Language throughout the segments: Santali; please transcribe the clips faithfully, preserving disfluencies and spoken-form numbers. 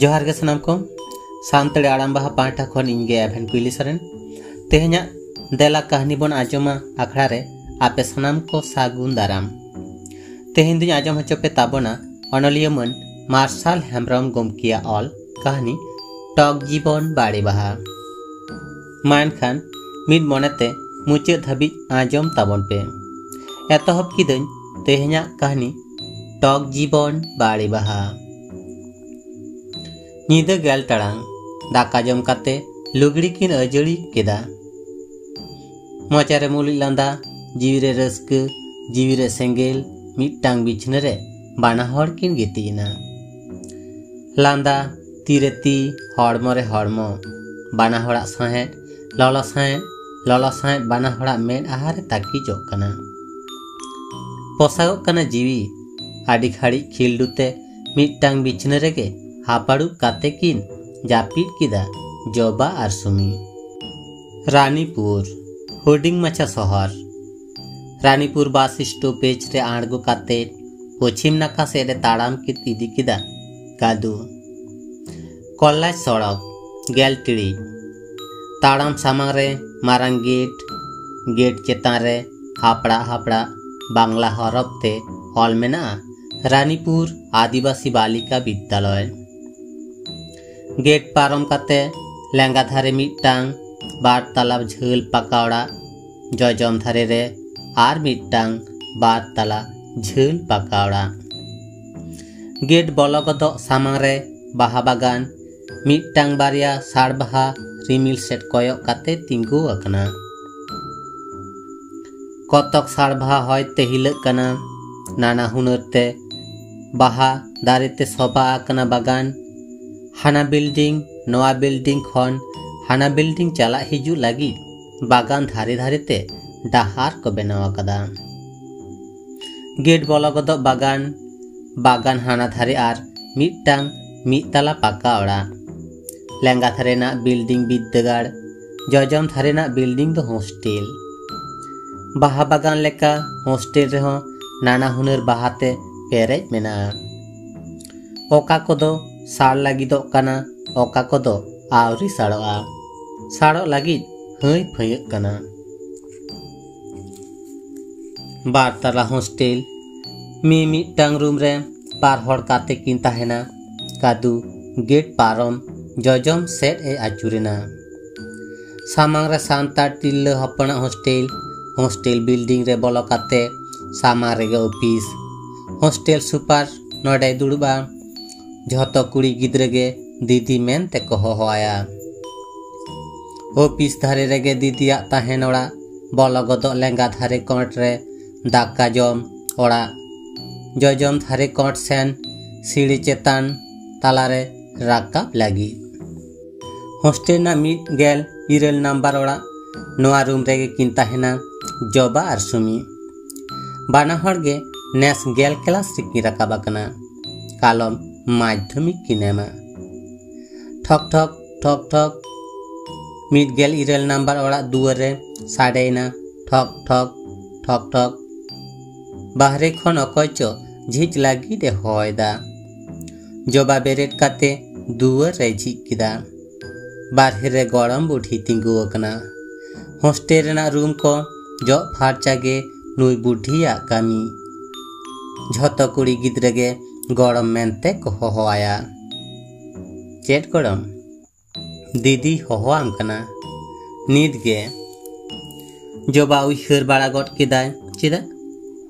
ᱡᱚᱦᱟᱨ ᱜᱮ ᱥᱟᱱᱟᱢ ᱠᱚ᱾ ᱥᱟᱱᱛᱟᱲᱤ ᱟᱲᱟᱝ ᱵᱟᱦᱟ ᱯᱟᱦᱴᱟ ᱠᱷᱚᱱ ᱤᱧ ᱜᱮ ᱮᱵᱷᱮᱱ ᱠᱩᱭᱞᱤ ᱥᱚᱨᱮᱱ᱾ ᱛᱮᱦᱮᱧᱟᱜ ᱫᱮᱞᱟ ᱠᱟᱹᱦᱱᱤ ᱵᱚᱱ ᱟᱸᱡᱚᱢᱟ ᱟᱠᱷᱲᱟ ᱨᱮ ᱟᱯᱮ ᱥᱟᱱᱟᱢ ᱠᱚ ᱥᱟᱹᱜᱩᱱ ᱫᱟᱨᱟᱢ᱾ ᱛᱮᱦᱮᱧ ᱫᱚᱧ ᱟᱸᱡᱚᱢ ᱦᱚᱪᱚ ᱯᱮ ᱛᱟᱵᱚᱱᱟ ᱚᱱᱚᱞᱤᱭᱟᱹ ᱢᱟᱹᱱ ᱢᱟᱨᱥᱟᱞ ᱦᱮᱢᱵᱨᱚᱢ ᱜᱚᱢᱠᱮᱭᱟᱜ ᱚᱞ ᱠᱟᱹᱦᱱᱤ ᱴᱚᱠ ᱡᱤᱵᱚᱱ ᱵᱟᱲᱮ ᱵᱟᱦᱟ᱾ ᱢᱟ ᱮᱱᱠᱷᱟᱱ ᱢᱤᱫ ᱢᱚᱱᱮᱛᱮ ᱢᱩᱪᱟᱹᱫ ᱫᱷᱟᱹᱵᱤᱡ ᱟᱸᱡᱚᱢ ᱛᱟᱵᱚᱱ ᱯᱮ᱾ ᱮᱛᱚᱦᱚᱵ ᱠᱤᱫᱟᱹᱧ ᱛᱮᱦᱮᱧᱟᱜ ᱠᱟᱹᱦᱱᱤ ᱴᱚᱠ ᱡᱤᱵᱚᱱ ᱵᱟᱲᱮ ᱵᱟᱦᱟ᱾ ᱧᱤᱫᱟᱹ ᱜᱮᱞ ᱴᱟᱲᱟᱝ ᱫᱟᱠᱟ ᱡᱚᱢ ᱠᱟᱛᱮ ᱞᱩᱜᱽᱲᱤ ᱠᱤᱱ ᱟᱹᱡᱟᱹᱲᱤ ᱠᱮᱫᱟ᱾ ᱢᱚᱪᱟᱨᱮ ᱢᱩᱞᱩᱡ ᱞᱟᱸᱫᱟ, ᱡᱤᱣᱤᱨᱮ ᱨᱟᱹᱥᱠᱟᱹ, ᱡᱤᱣᱤᱨᱮ ᱥᱮᱸᱜᱮᱞ ᱢᱤᱫᱴᱟᱝ ᱵᱤᱪᱷᱱᱟᱹ ᱨᱮ ᱵᱟᱱᱟ ᱦᱚᱲ ᱠᱤᱱ ᱜᱤᱛᱤᱡ ᱮᱱᱟ᱾ ᱞᱟᱸᱫᱟ ᱛᱤᱨᱮ ᱛᱤ, ᱦᱚᱲᱢᱚ ᱨᱮ ᱦᱚᱲᱢᱚ, ᱵᱟᱱᱟ ᱦᱚᱲᱟᱜ ᱥᱟᱦᱮᱫ, ᱞᱚᱞᱚ ᱥᱟᱦᱮᱫ, ᱞᱚᱞᱚ ᱥᱟᱦᱮᱫ ᱵᱟᱱᱟ ᱦᱚᱲᱟᱜ ᱢᱮᱫ ᱟᱦᱟ ᱨᱮ ᱛᱟᱹᱠᱤᱡᱚᱜ ᱠᱟᱱᱟ᱾ ᱯᱚᱥᱟᱜᱚᱜ ᱠᱟᱱᱟ ᱡᱤᱣᱤ᱾ ᱟᱹᱰᱤ ᱜᱷᱟᱹᱲᱤᱡ ᱠᱷᱤᱞᱰᱩ ᱛᱮ ᱢᱤᱫᱴᱟᱝ ᱵᱤᱪᱷᱱᱟᱹ ᱨᱮᱜᱮ ᱦᱟᱯᱟᱲᱩᱵ ᱠᱟᱛᱮ ᱠᱤᱱ ᱡᱟᱹᱯᱤᱫ ᱠᱮᱫᱟ ᱡᱚᱵᱟ ᱟᱨ ᱥᱩᱢᱤ᱾ ᱨᱟᱱᱤᱯᱩᱨ, ᱦᱩᱰᱤᱧ ᱢᱟᱪᱷᱟ ᱥᱚᱦᱚᱨ᱾ ᱨᱟᱱᱤᱯᱩᱨ ᱵᱟᱥ ᱥᱴᱚᱯᱮᱡᱽ ᱨᱮ ᱟᱬᱜᱚ ᱠᱟᱛᱮ ᱯᱚᱪᱷᱤᱢ ᱱᱟᱠᱷᱟ ᱥᱮᱫ ᱨᱮ ᱛᱟᱲᱟᱢ ᱠᱮᱫ ᱤᱫᱤ ᱠᱮᱫᱟ ᱠᱟᱫᱩ᱾ ᱠᱚᱞᱞᱟᱡᱽ ᱥᱚᱲᱚᱠ, ᱜᱮᱞ ᱴᱤᱲᱤᱡ᱾ ᱛᱟᱲᱟᱢ ᱥᱟᱢᱟᱝ ᱨᱮ ᱢᱟᱨᱟᱝ ᱜᱮᱴ᱾ ᱜᱮᱴ ᱪᱮᱛᱟᱱ ᱨᱮ ᱦᱟᱯᱲᱟᱜ ᱦᱟᱯᱲᱟᱜ ᱵᱟᱝᱞᱟ ᱦᱚᱨᱚᱯ ᱛᱮ ᱚᱞ ᱢᱮᱱᱟᱜᱼᱟ, ᱨᱟᱱᱤᱯᱩᱨ ᱟᱹᱫᱤᱵᱟᱹᱥᱤ ᱵᱟᱞᱤᱠᱟ ᱵᱤᱫᱽᱫᱟᱞᱚᱭ᱾ ᱜᱮᱴ ᱯᱟᱨᱚᱢ ᱠᱟᱛᱮ ᱞᱮᱸᱜᱟ ᱫᱷᱟᱨᱮ ᱢᱤᱫᱴᱟᱝ ᱵᱟᱨ ᱛᱟᱞᱟ ᱡᱷᱟᱹᱞ ᱯᱟᱠᱟ ᱚᱲᱟᱜ, ᱡᱚᱡᱚᱢ ᱫᱷᱟᱨᱮ ᱨᱮ ᱟᱨ ᱢᱤᱫᱴᱟᱝ ᱵᱟᱨ ᱛᱟᱞᱟ ᱡᱷᱟᱹᱞ ᱯᱟᱠᱟ ᱚᱲᱟᱜ᱾ ᱜᱮᱴ ᱵᱚᱞᱚ ᱜᱚᱫᱚᱜ ᱥᱟᱢᱟᱝ ᱨᱮ ᱵᱟᱦᱟ ᱵᱟᱜᱟᱱ, ᱢᱤᱫᱴᱟᱝ ᱵᱟᱨᱭᱟ ᱥᱟᱲ ᱵᱟᱦᱟ ᱨᱤᱢᱤᱞ ᱥᱮᱫ ᱠᱚᱭᱚᱜ ᱠᱟᱛᱮ ᱛᱤᱸᱜᱩ ᱟᱠᱟᱱᱟ᱾ ᱠᱚᱛᱚᱠ ᱥᱟᱲ ᱵᱟᱦᱟ ᱦᱚᱭ ᱛᱮ ᱦᱤᱞᱟᱹᱜ ᱠᱟᱱᱟ᱾ ᱱᱟᱱᱟ ᱦᱩᱱᱟᱹᱨ ᱛᱮ ᱵᱟᱦᱟ ᱫᱟᱨᱮ ᱛᱮ ᱥᱚᱵᱷᱟ ᱟᱠᱟᱱᱟ ᱵᱟᱜᱟᱱ᱾ ᱦᱟᱱᱟ ᱵᱤᱞᱰᱤᱝ ᱱᱚᱣᱟ ᱵᱤᱞᱰᱤᱝ ᱠᱷᱚᱱ ᱦᱟᱱᱟ ᱵᱤᱞᱰᱤᱝ ᱪᱟᱞᱟᱜ ᱦᱤᱡᱩᱜ ᱞᱟᱹᱜᱤᱫ ᱵᱟᱜᱟᱱ ᱫᱷᱟᱨᱮ ᱫᱷᱟᱨᱮ ᱛᱮ ᱰᱟᱦᱟᱨ ᱠᱚ ᱵᱮᱱᱟᱣ ᱟᱠᱟᱫᱟ᱾ ᱜᱮᱴ ᱵᱚᱞᱚ ᱜᱚᱫᱚᱜ ᱵᱟᱜᱟᱱ, ᱵᱟᱜᱟᱱ ᱦᱟᱱᱟ ᱫᱷᱟᱨᱮ ᱟᱨ ᱢᱤᱫᱴᱟᱝ ᱢᱤᱫ ᱛᱟᱞᱟ ᱯᱟᱠᱟ ᱚᱲᱟᱜ᱾ ᱞᱮᱸᱜᱟ ᱫᱷᱟᱨᱮ ᱨᱮᱱᱟᱜ ᱵᱤᱞᱰᱤᱝ ᱵᱤᱨᱫᱟᱹᱜᱟᱲ, ᱡᱚᱡᱚᱢ ᱫᱷᱟᱨᱮ ᱨᱮᱱᱟᱜ ᱵᱤᱞᱰᱤᱝ ᱫᱚ ᱦᱳᱥᱴᱮᱞ᱾ ᱵᱟᱦᱟ ᱵᱟᱜᱟᱱ ᱞᱮᱠᱟ ᱦᱳᱥᱴᱮᱞ ᱨᱮᱦᱚᱸ ᱱᱟᱱᱟ ᱦᱩᱱᱟᱹᱨ ᱵᱟᱦᱟ ᱛᱮ ᱯᱮᱨᱮᱡ ᱢᱮᱱᱟᱜᱼᱟ᱾ ᱚᱠᱟ ᱠᱚᱫᱚ ᱥᱟᱲ ᱞᱟᱹᱜᱤᱫᱚᱜ ᱠᱟᱱᱟ, ᱚᱠᱟ ᱠᱚᱫᱚ ᱟᱹᱣᱨᱤ ᱥᱟᱲᱚᱜᱼᱟ᱾ ᱥᱟᱲᱚᱜ ᱞᱟᱹᱜᱤᱫ ᱦᱟᱹᱭ ᱯᱷᱟᱹᱭᱟᱹᱜ ᱠᱟᱱᱟ᱾ ᱵᱟᱨ ᱛᱟᱞᱟ ᱦᱳᱥᱴᱮᱞ᱾ ᱢᱤ-ᱢᱤᱫᱴᱟᱝ ᱨᱩᱢ ᱨᱮ ᱵᱟᱨ ᱦᱚᱲ ᱠᱟᱛᱮ ᱠᱤᱱ ᱛᱟᱦᱮᱱᱟ᱾ ᱠᱟᱫᱩ ᱜᱮᱴ ᱯᱟᱨᱚᱢ ᱡᱚᱡᱚᱢ ᱥᱮᱫ ᱮ ᱟᱹᱪᱩᱨᱮᱱᱟ᱾ ᱥᱟᱢᱟᱝ ᱨᱮ ᱥᱟᱱᱛᱟᱲ ᱛᱤᱨᱞᱟᱹ ᱦᱚᱯᱚᱱᱟᱜ ᱦᱳᱥᱴᱮᱞ᱾ ᱦᱳᱥᱴᱮᱞ ᱵᱤᱞᱰᱤᱝ ᱨᱮ ᱵᱚᱞᱚ ᱠᱟᱛᱮ ᱥᱟᱢᱟᱝ ᱨᱮᱜᱮ ᱚᱯᱷᱤᱥ᱾ ᱦᱳᱥᱴᱮᱞ ᱥᱩᱯᱟᱨ ᱱᱚᱰᱮᱭ ᱫᱩᱲᱩᱵᱼᱟ᱾ ᱡᱷᱚᱛᱚ ᱠᱩᱲᱤ ᱜᱤᱫᱽᱨᱟᱹ ᱜᱮ ᱫᱤᱫᱤ ᱢᱮᱱ ᱛᱮᱠᱚ ᱦᱚᱦᱚ ᱟᱭᱟ᱾ ᱚᱯᱷᱤᱥ ᱫᱷᱟᱨᱮ ᱨᱮᱜᱮ ᱫᱤᱫᱤᱭᱟᱜ ᱛᱟᱦᱮᱱ ᱚᱲᱟᱜ᱾ ᱵᱚᱞᱚ ᱜᱚᱫᱚᱜ ᱞᱮᱸᱜᱟ ᱫᱷᱟᱨᱮ ᱠᱚᱬ ᱨᱮ ᱫᱟᱠᱟ ᱡᱚᱢ ᱚᱲᱟᱜ᱾ ᱡᱚᱡᱚᱢ ᱫᱷᱟᱨᱮ ᱠᱚᱬ ᱥᱮᱱ ᱥᱤᱲᱤ ᱪᱮᱛᱟᱱ ᱛᱟᱞᱟᱨᱮ ᱨᱟᱠᱟᱵ ᱞᱟᱹᱜᱤᱫ᱾ ᱦᱳᱥᱴᱮᱞ ᱨᱮᱱᱟᱜ ᱢᱤᱫ ᱜᱮᱞ ᱤᱨᱟᱹᱞ ᱱᱟᱢᱵᱟᱨ ᱚᱲᱟᱜ᱾ ᱱᱚᱣᱟ ᱨᱩᱢ ᱨᱮᱜᱮ ᱠᱤᱱ ᱛᱟᱦᱮᱱᱟ ᱡᱚᱵᱟ ᱟᱨ ᱥᱩᱢᱤ᱾ ᱵᱟᱱᱟ ᱦᱚᱲ ᱜᱮ ᱱᱮᱥ ᱜᱮᱞ ᱠᱞᱟᱥ ᱨᱮᱠᱤᱱ ᱨᱟᱠᱟᱵ ᱟᱠᱟᱱᱟ᱾ ᱠᱟᱞᱚᱢ ᱢᱟᱫᱽᱫᱷᱚᱢᱤᱠ ᱠᱤᱱ ᱮᱢᱟ᱾ ᱴᱷᱚᱠ ᱴᱷᱚᱠ ᱴᱷᱚᱠ ᱴᱷᱚᱠ᱾ ᱢᱤᱫ ᱜᱮᱞ ᱤᱨᱟᱹᱞ ᱱᱟᱢᱵᱟᱨ ᱚᱲᱟᱜ ᱫᱩᱣᱟᱹᱨ ᱨᱮ ᱥᱟᱰᱮᱭᱮᱱᱟ ᱴᱷᱚᱠ ᱴᱷᱚᱠ ᱴᱷᱚᱠ ᱴᱷᱚᱠ᱾ ᱵᱟᱦᱨᱮ ᱠᱷᱚᱱ ᱚᱠᱚᱭ ᱪᱚ ᱡᱷᱤᱡ ᱞᱟᱹᱜᱤᱫ ᱮ ᱦᱚᱦᱚᱭᱮᱫᱟ᱾ ᱡᱚᱵᱟ ᱵᱮᱨᱮᱫ ᱠᱟᱛᱮ ᱫᱩᱣᱟᱹᱨ ᱨᱮᱭ ᱡᱷᱤᱡ ᱠᱮᱫᱟ᱾ ᱵᱟᱨᱦᱮ ᱨᱮ ᱜᱚᱲᱚᱢ ᱵᱩᱰᱷᱤ ᱛᱤᱸᱜᱩ ᱟᱠᱟᱱᱟ᱾ ᱦᱳᱥᱴᱮᱞ ᱨᱮᱱᱟᱜ ᱨᱩᱢ ᱠᱚ ᱡᱚᱜ ᱯᱷᱟᱨᱪᱟ ᱜᱮ ᱱᱩᱭ ᱵᱩᱰᱷᱤᱭᱟᱜ ᱠᱟᱹᱢᱤ᱾ ᱡᱷᱚᱛᱚ ᱠᱩᱲᱤ ᱜᱤᱫᱽᱨᱟᱹ ᱜᱮ ᱜᱚᱲᱚᱢ ᱢᱮᱱᱛᱮ ᱠᱚ ᱦᱚᱦᱚ ᱟᱭᱟ᱾ ᱪᱮᱫ ᱜᱚᱲᱚᱢ? ᱫᱤᱫᱤ ᱦᱚᱦᱚᱣᱟᱢ ᱠᱟᱱᱟ᱾ ᱱᱤᱛ ᱜᱮ᱾ ᱡᱚᱵᱟ ᱩᱭᱦᱟᱹᱨ ᱵᱟᱲᱟ ᱜᱚᱫ ᱠᱮᱫᱟᱭ, ᱪᱮᱫᱟᱜ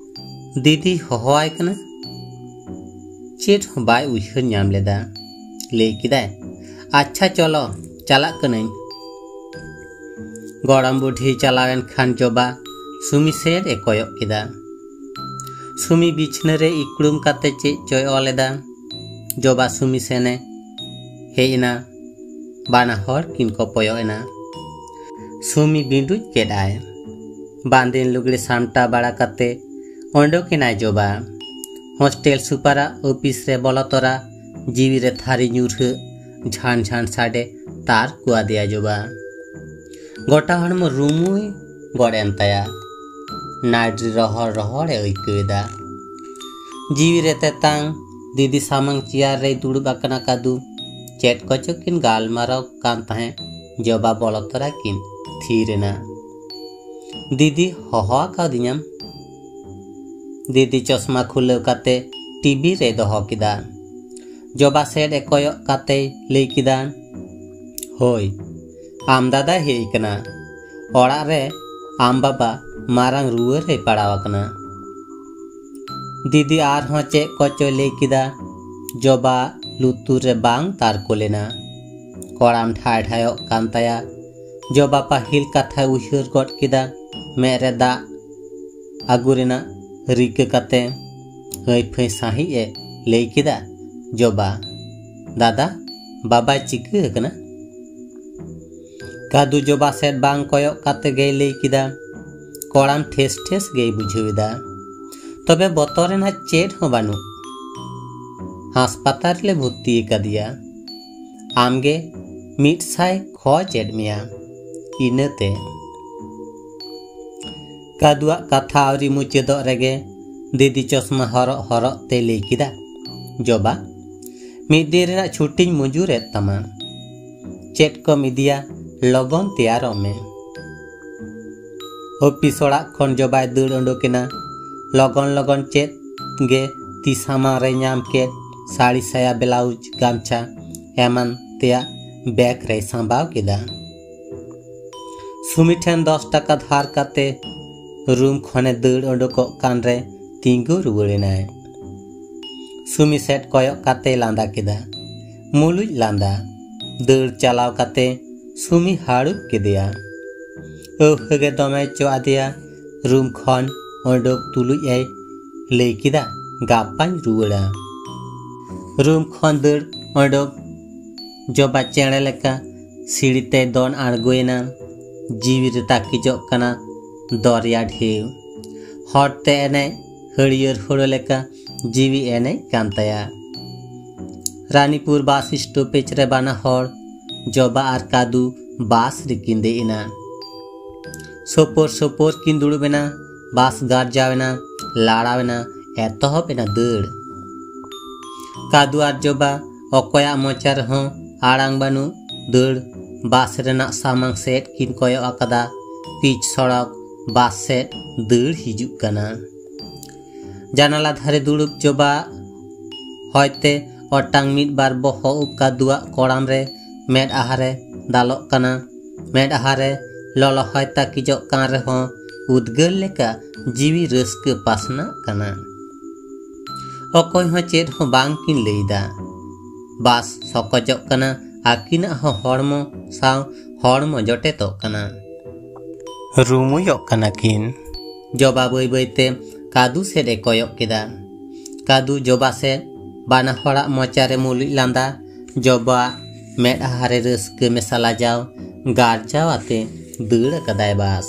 ᱫᱤᱫᱤ ᱦᱚᱦᱚᱣᱟᱭ ᱠᱟᱱᱟ? ᱪᱮᱫ ᱦᱚᱸ ᱵᱟᱭ ᱩᱭᱦᱟᱹᱨ ᱧᱟᱢ ᱞᱮᱫᱟ᱾ ᱞᱟᱹᱭ ᱠᱮᱫᱟᱭ, ᱟᱪᱪᱷᱟ ᱪᱚᱞᱚ, ᱪᱟᱞᱟᱜ ᱠᱟᱹᱱᱟᱹᱧ᱾ ᱜᱚᱲᱚᱢ ᱵᱩᱰᱷᱤ ᱪᱟᱞᱟᱣᱮᱱ ᱠᱷᱟᱱ ᱡᱚᱵᱟ ᱥᱩᱢᱤ ᱥᱮᱫ ᱮ ᱠᱚᱭᱚᱜ ᱠᱮᱫᱟ᱾ ᱥᱩᱢᱤ ᱵᱤᱪᱷᱱᱟᱹ ᱨᱮ ᱤᱠᱲᱩᱢ ᱠᱟᱛᱮ ᱪᱮᱫ ᱪᱚᱭ ᱚᱞ ᱮᱫᱟ᱾ ᱡᱚᱵᱟ ᱥᱩᱢᱤ ᱥᱮᱱᱮ ᱦᱮᱡ ᱮᱱᱟ᱾ ᱵᱟᱱᱟ ᱦᱚᱲ ᱠᱤᱱ ᱠᱚᱯᱚᱭᱚᱜ ᱮᱱᱟ᱾ ᱥᱩᱢᱤ ᱵᱤᱸᱰᱩᱡ ᱠᱮᱫ ᱟᱭ᱾ ᱵᱟᱸᱫᱮᱱ ᱞᱩᱜᱽᱲᱤ ᱥᱟᱢᱴᱟᱣ ᱵᱟᱲᱟ ᱠᱟᱛᱮ ᱚᱰᱚᱠ ᱮᱱᱟᱭ ᱡᱚᱵᱟ᱾ ᱦᱳᱥᱴᱮᱞ ᱥᱩᱯᱟᱨᱟᱜ ᱚᱯᱷᱤᱥ ᱨᱮ ᱵᱚᱞᱚ ᱛᱚᱨᱟ ᱡᱤᱣᱤ ᱨᱮ ᱛᱷᱟᱹᱨᱤ ᱧᱩᱨᱦᱟᱹᱜ ᱡᱷᱟᱱ ᱡᱷᱟᱱ ᱥᱟᱰᱮ ᱛᱟᱨ ᱠᱚ ᱟᱫᱮᱭᱟ ᱡᱚᱵᱟ᱾ ᱜᱚᱴᱟ ᱦᱚᱲᱢᱚ ᱨᱩᱢᱩᱭ ᱜᱚᱫ ᱮᱱ ᱛᱟᱭᱟ᱾ ᱱᱟᱹᱰᱨᱤ ᱨᱚᱦᱚᱲ ᱨᱚᱦᱚᱲ ᱮ ᱟᱹᱭᱠᱟᱹᱣ ᱮᱫᱟ᱾ ᱡᱤᱣᱤ ᱨᱮ ᱛᱮᱛᱟᱝ ᱫᱤᱫᱤ ᱥᱟᱢᱟᱝ ᱪᱮᱭᱟᱨ ᱨᱮᱭ ᱫᱩᱲᱩᱵ ᱟᱠᱟᱱᱟ ᱠᱟᱫᱩ᱾ ᱪᱮᱫ ᱠᱚᱪᱚ ᱠᱤᱱ ᱜᱟᱞᱢᱟᱨᱟᱣ ᱠᱟᱱ ᱛᱟᱦᱮᱸᱫ᱾ ᱡᱚᱵᱟ ᱵᱚᱞᱚ ᱛᱚᱨᱟ ᱠᱤᱱ ᱛᱷᱤᱨ ᱮᱱᱟ᱾ ᱫᱤᱫᱤ ᱦᱚᱦᱚ ᱟᱠᱟᱫᱤᱧᱟᱢ? ᱫᱤᱫᱤ ᱪᱚᱥᱢᱟ ᱠᱷᱩᱞᱟᱹᱣ ᱠᱟᱛᱮ ᱴᱤᱵᱤ ᱨᱮᱭ ᱫᱚᱦᱚ ᱠᱮᱫᱟ᱾ ᱡᱚᱵᱟ ᱥᱮᱫ ᱮ ᱠᱚᱭᱚᱜ ᱠᱟᱛᱮᱭ ᱞᱟᱹᱭ ᱠᱮᱫᱟ, ᱦᱳᱭ, ᱟᱢ ᱫᱟᱫᱟᱭ ᱦᱮᱡ ᱟᱠᱟᱱᱟ᱾ ᱚᱲᱟᱜ ᱨᱮ ᱟᱢ ᱵᱟᱵᱟ ᱢᱟᱨᱟᱝ ᱨᱩᱣᱟᱹ ᱨᱮᱭ ᱯᱟᱲᱟᱣ ᱟᱠᱟᱱᱟ᱾ ᱫᱤᱫᱤ ᱟᱨᱦᱚᱸ ᱪᱮᱫ ᱠᱚᱪᱚᱭ ᱞᱟᱹᱭ ᱠᱮᱫᱟ᱾ ᱡᱚᱵᱟ ᱞᱩᱛᱩᱨ ᱨᱮ ᱵᱟᱝ ᱛᱟᱨᱠᱚ ᱞᱮᱱᱟ᱾ ᱠᱚᱲᱟᱢ ᱰᱷᱟᱭ ᱰᱷᱟᱭᱚᱜ ᱠᱟᱱ ᱛᱟᱭᱟ᱾ ᱡᱚᱵᱟ ᱯᱟᱹᱦᱤᱞ ᱠᱟᱛᱷᱟᱭ ᱩᱭᱦᱟᱹᱨ ᱜᱚᱫ ᱠᱮᱫᱟ᱾ ᱢᱮᱫ ᱨᱮ ᱫᱟᱜ ᱟᱹᱜᱩ ᱨᱮᱱᱟᱜ ᱨᱤᱠᱟᱹ ᱠᱟᱛᱮ ᱦᱟᱹᱭ ᱯᱷᱟᱹᱭ ᱥᱟᱺᱦᱤᱡ ᱮ ᱞᱟᱹᱭ ᱠᱮᱫᱟ, ᱡᱚᱵᱟ, ᱫᱟᱫᱟ, ᱵᱟᱵᱟᱭ ᱪᱤᱠᱟᱹ ᱟᱠᱟᱱᱟ? ᱠᱟᱫᱩ ᱡᱚᱵᱟ ᱥᱮᱫ ᱵᱟᱝ ᱠᱚᱭᱚᱜ ᱠᱟᱛᱮ ᱜᱮᱭ ᱞᱟᱹᱭ ᱠᱮᱫᱟ, ᱠᱚᱲᱟᱢ ᱴᱷᱮᱥ ᱴᱷᱮᱥ ᱜᱮᱭ ᱵᱩᱡᱷᱟᱹᱣ ᱮᱫᱟ᱾ ᱛᱚᱵᱮ ᱵᱚᱛᱚᱨ ᱨᱮᱱᱟᱜ ᱪᱮᱫ ᱦᱚᱸ ᱵᱟᱹᱱᱩᱜ᱾ ᱦᱟᱥᱯᱟᱛᱟᱞ ᱨᱮᱞᱮ ᱵᱷᱚᱨᱛᱤ ᱟᱠᱟᱫᱮᱭᱟ᱾ ᱟᱢᱜᱮ ᱢᱤᱫ ᱥᱟᱭ ᱠᱷᱚᱡ ᱮᱫ ᱢᱮᱭᱟ᱾ ᱤᱱᱟᱹᱛᱮ ᱠᱟᱫᱩᱣᱟᱜ ᱠᱟᱛᱷᱟ ᱟᱹᱣᱨᱤ ᱢᱩᱪᱟᱹᱫᱚᱜ ᱨᱮᱜᱮ ᱫᱤᱫᱤ ᱪᱚᱥᱢᱟ ᱦᱚᱨᱚᱜ ᱦᱚᱨᱚᱜ ᱛᱮ ᱞᱟᱹᱭ ᱠᱮᱫᱟ, ᱡᱚᱵᱟ, ᱢᱤᱫ ᱫᱤᱱ ᱨᱮᱱᱟᱜ ᱪᱷᱩᱴᱤᱧ ᱢᱩᱡᱩᱨᱮᱫ ᱛᱟᱢᱟ᱾ ᱪᱮᱫ ᱠᱚᱢ ᱤᱫᱤᱭᱟ, ᱞᱚᱜᱚᱱ ᱛᱮᱭᱟᱨᱚᱜ ᱢᱮ᱾ ᱚᱯᱷᱤᱥ ᱚᱲᱟᱜ ᱠᱷᱚᱱ ᱡᱚᱵᱟᱭ ᱫᱟᱹᱲ ᱩᱰᱩᱠ ᱮᱱᱟ᱾ ᱞᱚᱜᱚᱱ ᱞᱚᱜᱚᱱ ᱪᱮᱫ ᱜᱮ ᱛᱤ ᱥᱟᱢᱟᱝ ᱨᱮ ᱧᱟᱢ ᱠᱮᱫ ᱥᱟᱹᱲᱤ, ᱥᱟᱭᱟ, ᱵᱞᱟᱣᱩᱡᱽ, ᱜᱟᱢᱪᱷᱟ ᱮᱢᱟᱱ ᱛᱮᱭᱟᱜ ᱵᱮᱜᱽ ᱨᱮᱭ ᱥᱟᱢᱵᱟᱣ ᱠᱮᱫᱟ᱾ ᱥᱩᱢᱤ ᱴᱷᱮᱱ ᱫᱚᱥ ᱴᱟᱠᱟ ᱫᱷᱟᱨ ᱠᱟᱛᱮ ᱨᱩᱢ ᱠᱷᱚᱱᱮ ᱫᱟᱹᱲ ᱩᱰᱩᱠᱚᱜ ᱠᱟᱱ ᱨᱮ ᱛᱤᱸᱜᱩ ᱨᱩᱣᱟᱹᱲ ᱮᱱᱟᱭ᱾ ᱥᱩᱢᱤ ᱥᱮᱫ ᱠᱚᱭᱚᱜ ᱠᱟᱛᱮ ᱞᱟᱸᱫᱟ ᱠᱮᱫᱟ᱾ ᱢᱩᱞᱩᱡ ᱞᱟᱸᱫᱟ᱾ ᱫᱟᱹᱲ ᱪᱟᱞᱟᱣ ᱠᱟᱛᱮ ᱥᱩᱢᱤ ᱦᱟᱹᱲᱩᱵ ᱠᱮᱫᱮᱭᱟ᱾ ᱟᱹᱣᱦᱟᱹ ᱜᱮ ᱫᱚᱢᱮ ᱪᱚ ᱟᱫᱮᱭᱟ᱾ ᱨᱩᱢ ᱠᱷᱚᱱ ᱚᱰᱚᱠ ᱛᱩᱞᱩᱡ ᱮ ᱞᱟᱹᱭ ᱠᱮᱫᱟ, ᱜᱟᱯᱟᱧ ᱨᱩᱣᱟᱹᱲᱟ᱾ ᱨᱩᱢ ᱠᱷᱚᱱ ᱫᱟᱹᱲ ᱚᱰᱚᱠ ᱡᱚᱵᱟ ᱪᱮᱬᱮ ᱞᱮᱠᱟ ᱥᱤᱲᱤ ᱛᱮᱭ ᱫᱚᱱ ᱟᱬᱜᱚᱭᱮᱱᱟ᱾ ᱡᱤᱣᱤ ᱨᱮ ᱛᱟᱹᱠᱤᱡᱚᱜ ᱠᱟᱱᱟ ᱫᱚᱨᱭᱟ ᱰᱷᱮᱣ᱾ ᱦᱚᱲ ᱛᱮ ᱮᱱᱮᱡ ᱦᱟᱹᱨᱭᱟᱹᱲ ᱦᱳᱲᱳ ᱞᱮᱠᱟ ᱡᱤᱣᱤ ᱮᱱᱮᱡ ᱠᱟᱱ ᱛᱟᱭᱟ᱾ ᱨᱟᱱᱤᱯᱩᱨ ᱵᱟᱥ ᱥᱴᱚᱯᱮᱡᱽ ᱨᱮ ᱵᱟᱱᱟ ᱦᱚᱲ ᱡᱚᱵᱟ ᱟᱨ ᱠᱟᱫᱩ ᱵᱟᱥ ᱨᱮᱠᱤᱱ ᱫᱮᱡ ᱮᱱᱟ᱾ ᱥᱳᱯᱳᱨ ᱥᱳᱯᱳᱨ ᱠᱤᱱ ᱫᱩᱲᱩᱵ ᱮᱱᱟ᱾ ᱵᱟᱥ ᱜᱟᱨᱡᱟᱣ ᱮᱱᱟ, ᱞᱟᱲᱟᱣ ᱮᱱᱟ, ᱮᱛᱚᱦᱚᱵ ᱮᱱᱟ ᱫᱟᱹᱲ᱾ ᱠᱟᱫᱩ ᱟᱨ ᱡᱚᱵᱟ ᱚᱠᱚᱭᱟᱜ ᱢᱚᱪᱟ ᱨᱮᱦᱚᱸ ᱟᱲᱟᱝ ᱵᱟᱹᱱᱩᱜ ᱫᱟᱹᱲ ᱵᱟᱥ ᱨᱮᱱᱟᱜ ᱥᱟᱢᱟᱝ ᱥᱮᱫ ᱠᱤᱱ ᱠᱚᱭᱚᱜ ᱟᱠᱟᱫᱟ᱾ ᱯᱤᱪ ᱥᱚᱲᱚᱠ ᱵᱟᱥ ᱥᱮᱫ ᱫᱟᱹᱲ ᱦᱤᱡᱩᱜ ᱠᱟᱱᱟ᱾ ᱡᱟᱱᱟᱞᱟ ᱫᱷᱟᱨᱮ ᱫᱩᱲᱩᱵ ᱡᱚᱵᱟ ᱦᱚᱭᱛᱮ ᱚᱴᱟᱝ ᱢᱤᱫ ᱵᱟᱨ ᱵᱚᱦᱚᱜ ᱩᱵ ᱠᱟᱫᱩᱣᱟᱜ ᱠᱚᱲᱟᱢ ᱨᱮ ᱢᱮᱫ ᱟᱦᱟᱨᱮ ᱫᱟᱞᱚᱜ ᱠᱟᱱᱟ᱾ ᱢᱮᱫ ᱟᱦᱟᱨᱮ ᱞᱚᱞᱚ ᱦᱚᱭ ᱛᱟᱹᱠᱤᱡᱚᱜ ᱠᱟᱱ ᱨᱮᱦᱚᱸ ᱩᱫᱽᱜᱟᱹᱨ ᱞᱮᱠᱟ ᱡᱤᱣᱤ ᱨᱟᱹᱥᱠᱟᱹ ᱯᱟᱥᱱᱟᱜ ᱠᱟᱱᱟ᱾ ᱚᱠᱚᱭ ᱦᱚᱸ ᱪᱮᱫ ᱦᱚᱸ ᱵᱟᱝ ᱠᱤᱱ ᱞᱟᱹᱭᱫᱟ᱾ ᱵᱟᱥ ᱥᱚᱠᱚᱡᱚᱜ ᱠᱟᱱᱟ, ᱟᱹᱠᱤᱱᱟᱜ ᱦᱚᱸ ᱦᱚᱲᱢᱚ ᱥᱟᱶ ᱦᱚᱲᱢᱚ ᱡᱚᱴᱮᱫᱚᱜ ᱠᱟᱱᱟ᱾ ᱨᱩᱢᱩᱭᱚᱜ ᱠᱟᱱᱟ ᱠᱤᱱ᱾ ᱡᱚᱵᱟ ᱵᱟᱹᱭ ᱵᱟᱹᱭᱛᱮ ᱠᱟᱫᱩ ᱥᱮᱫ ᱮ ᱠᱚᱭᱚᱜ ᱠᱮᱫᱟ᱾ ᱠᱟᱫᱩ ᱡᱚᱵᱟ ᱥᱮᱫ, ᱵᱟᱱᱟ ᱦᱚᱲᱟᱜ ᱢᱚᱪᱟᱨᱮ ᱢᱩᱞᱩᱡ ᱞᱟᱸᱫᱟ᱾ ᱡᱚᱵᱟᱣᱟᱜ ᱢᱮᱫᱦᱟ ᱨᱮ ᱨᱟᱹᱥᱠᱟᱹ ᱢᱮᱥᱟ ᱞᱟᱡᱟᱣ ᱜᱟᱨᱡᱟᱣ ᱟᱛᱮ ᱫᱟᱹᱲ ᱟᱠᱟᱫᱟᱭ ᱵᱟᱥ᱾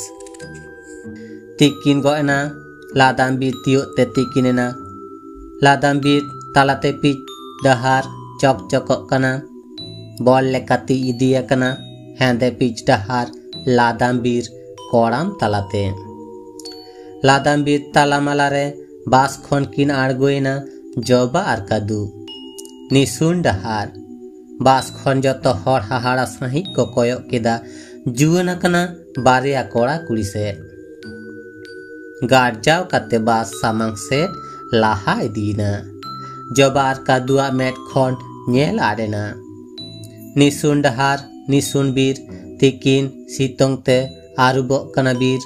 ᱛᱤᱠᱤᱱ ᱜᱚᱫ ᱮᱱᱟ᱾ ᱞᱟᱫᱟᱢ ᱵᱤᱨ ᱛᱤᱭᱳᱜ ᱛᱮ ᱛᱤᱠᱤᱱ ᱮᱱᱟ᱾ ᱞᱟᱫᱟᱢ ᱵᱤᱨ ᱛᱟᱞᱟᱛᱮ ᱯᱤᱪ ᱰᱟᱦᱟᱨ ᱪᱚᱠᱪᱚᱠᱚᱜ ᱠᱟᱱᱟ᱾ ᱵᱚᱞ ᱞᱮᱠᱟ ᱛᱤᱡ ᱤᱫᱤ ᱟᱠᱟᱱᱟ ᱦᱮᱸᱫᱮ ᱯᱤᱪ ᱰᱟᱦᱟᱨ ᱞᱟᱫᱟᱢ ᱵᱤᱨ ᱠᱚᱲᱟᱢ ᱛᱟᱞᱟᱛᱮ᱾ ᱞᱟᱫᱟᱢ ᱵᱤᱨ ᱛᱟᱞᱟᱢᱟᱞᱟ ᱨᱮ ᱵᱟᱥ ᱠᱷᱚᱱ ᱠᱤᱱ ᱟᱬᱜᱚᱭᱮᱱᱟ ᱡᱚᱵᱟ ᱟᱨ ᱠᱟᱫᱩ᱾ ᱱᱤᱥᱩᱱ ᱰᱟᱦᱟᱨ᱾ ᱵᱟᱥ ᱠᱷᱚᱱ ᱡᱚᱛᱚ ᱦᱚᱲ ᱦᱟᱦᱟᱲᱟ ᱥᱟᱺᱦᱤᱡ ᱠᱚ ᱠᱚᱭᱚᱜ ᱠᱮᱫᱟ ᱡᱩᱣᱟᱹᱱ ᱟᱠᱟᱱᱟ ᱵᱟᱨᱭᱟ ᱠᱚᱲᱟ ᱠᱩᱲᱤ ᱥᱮᱫ᱾ ᱜᱟᱨᱡᱟᱣ ᱠᱟᱛᱮ ᱵᱟᱥ ᱥᱟᱢᱟᱝ ᱥᱮᱫ ᱞᱟᱦᱟ ᱤᱫᱤᱭᱮᱱᱟ᱾ ᱡᱚᱵᱟ ᱟᱨ ᱠᱟᱫᱩᱣᱟᱜ ᱢᱮᱫ ᱠᱷᱚᱱ ᱧᱮᱞ ᱟᱫ ᱮᱱᱟ᱾ ᱱᱤᱥᱩᱱ ᱰᱟᱦᱟᱨ, ᱱᱤᱥᱩᱱ ᱵᱤᱨ, ᱛᱤᱠᱤᱱ ᱥᱤᱛᱩᱝ ᱛᱮ ᱟᱹᱨᱩᱵᱚᱜ ᱠᱟᱱᱟ ᱵᱤᱨ᱾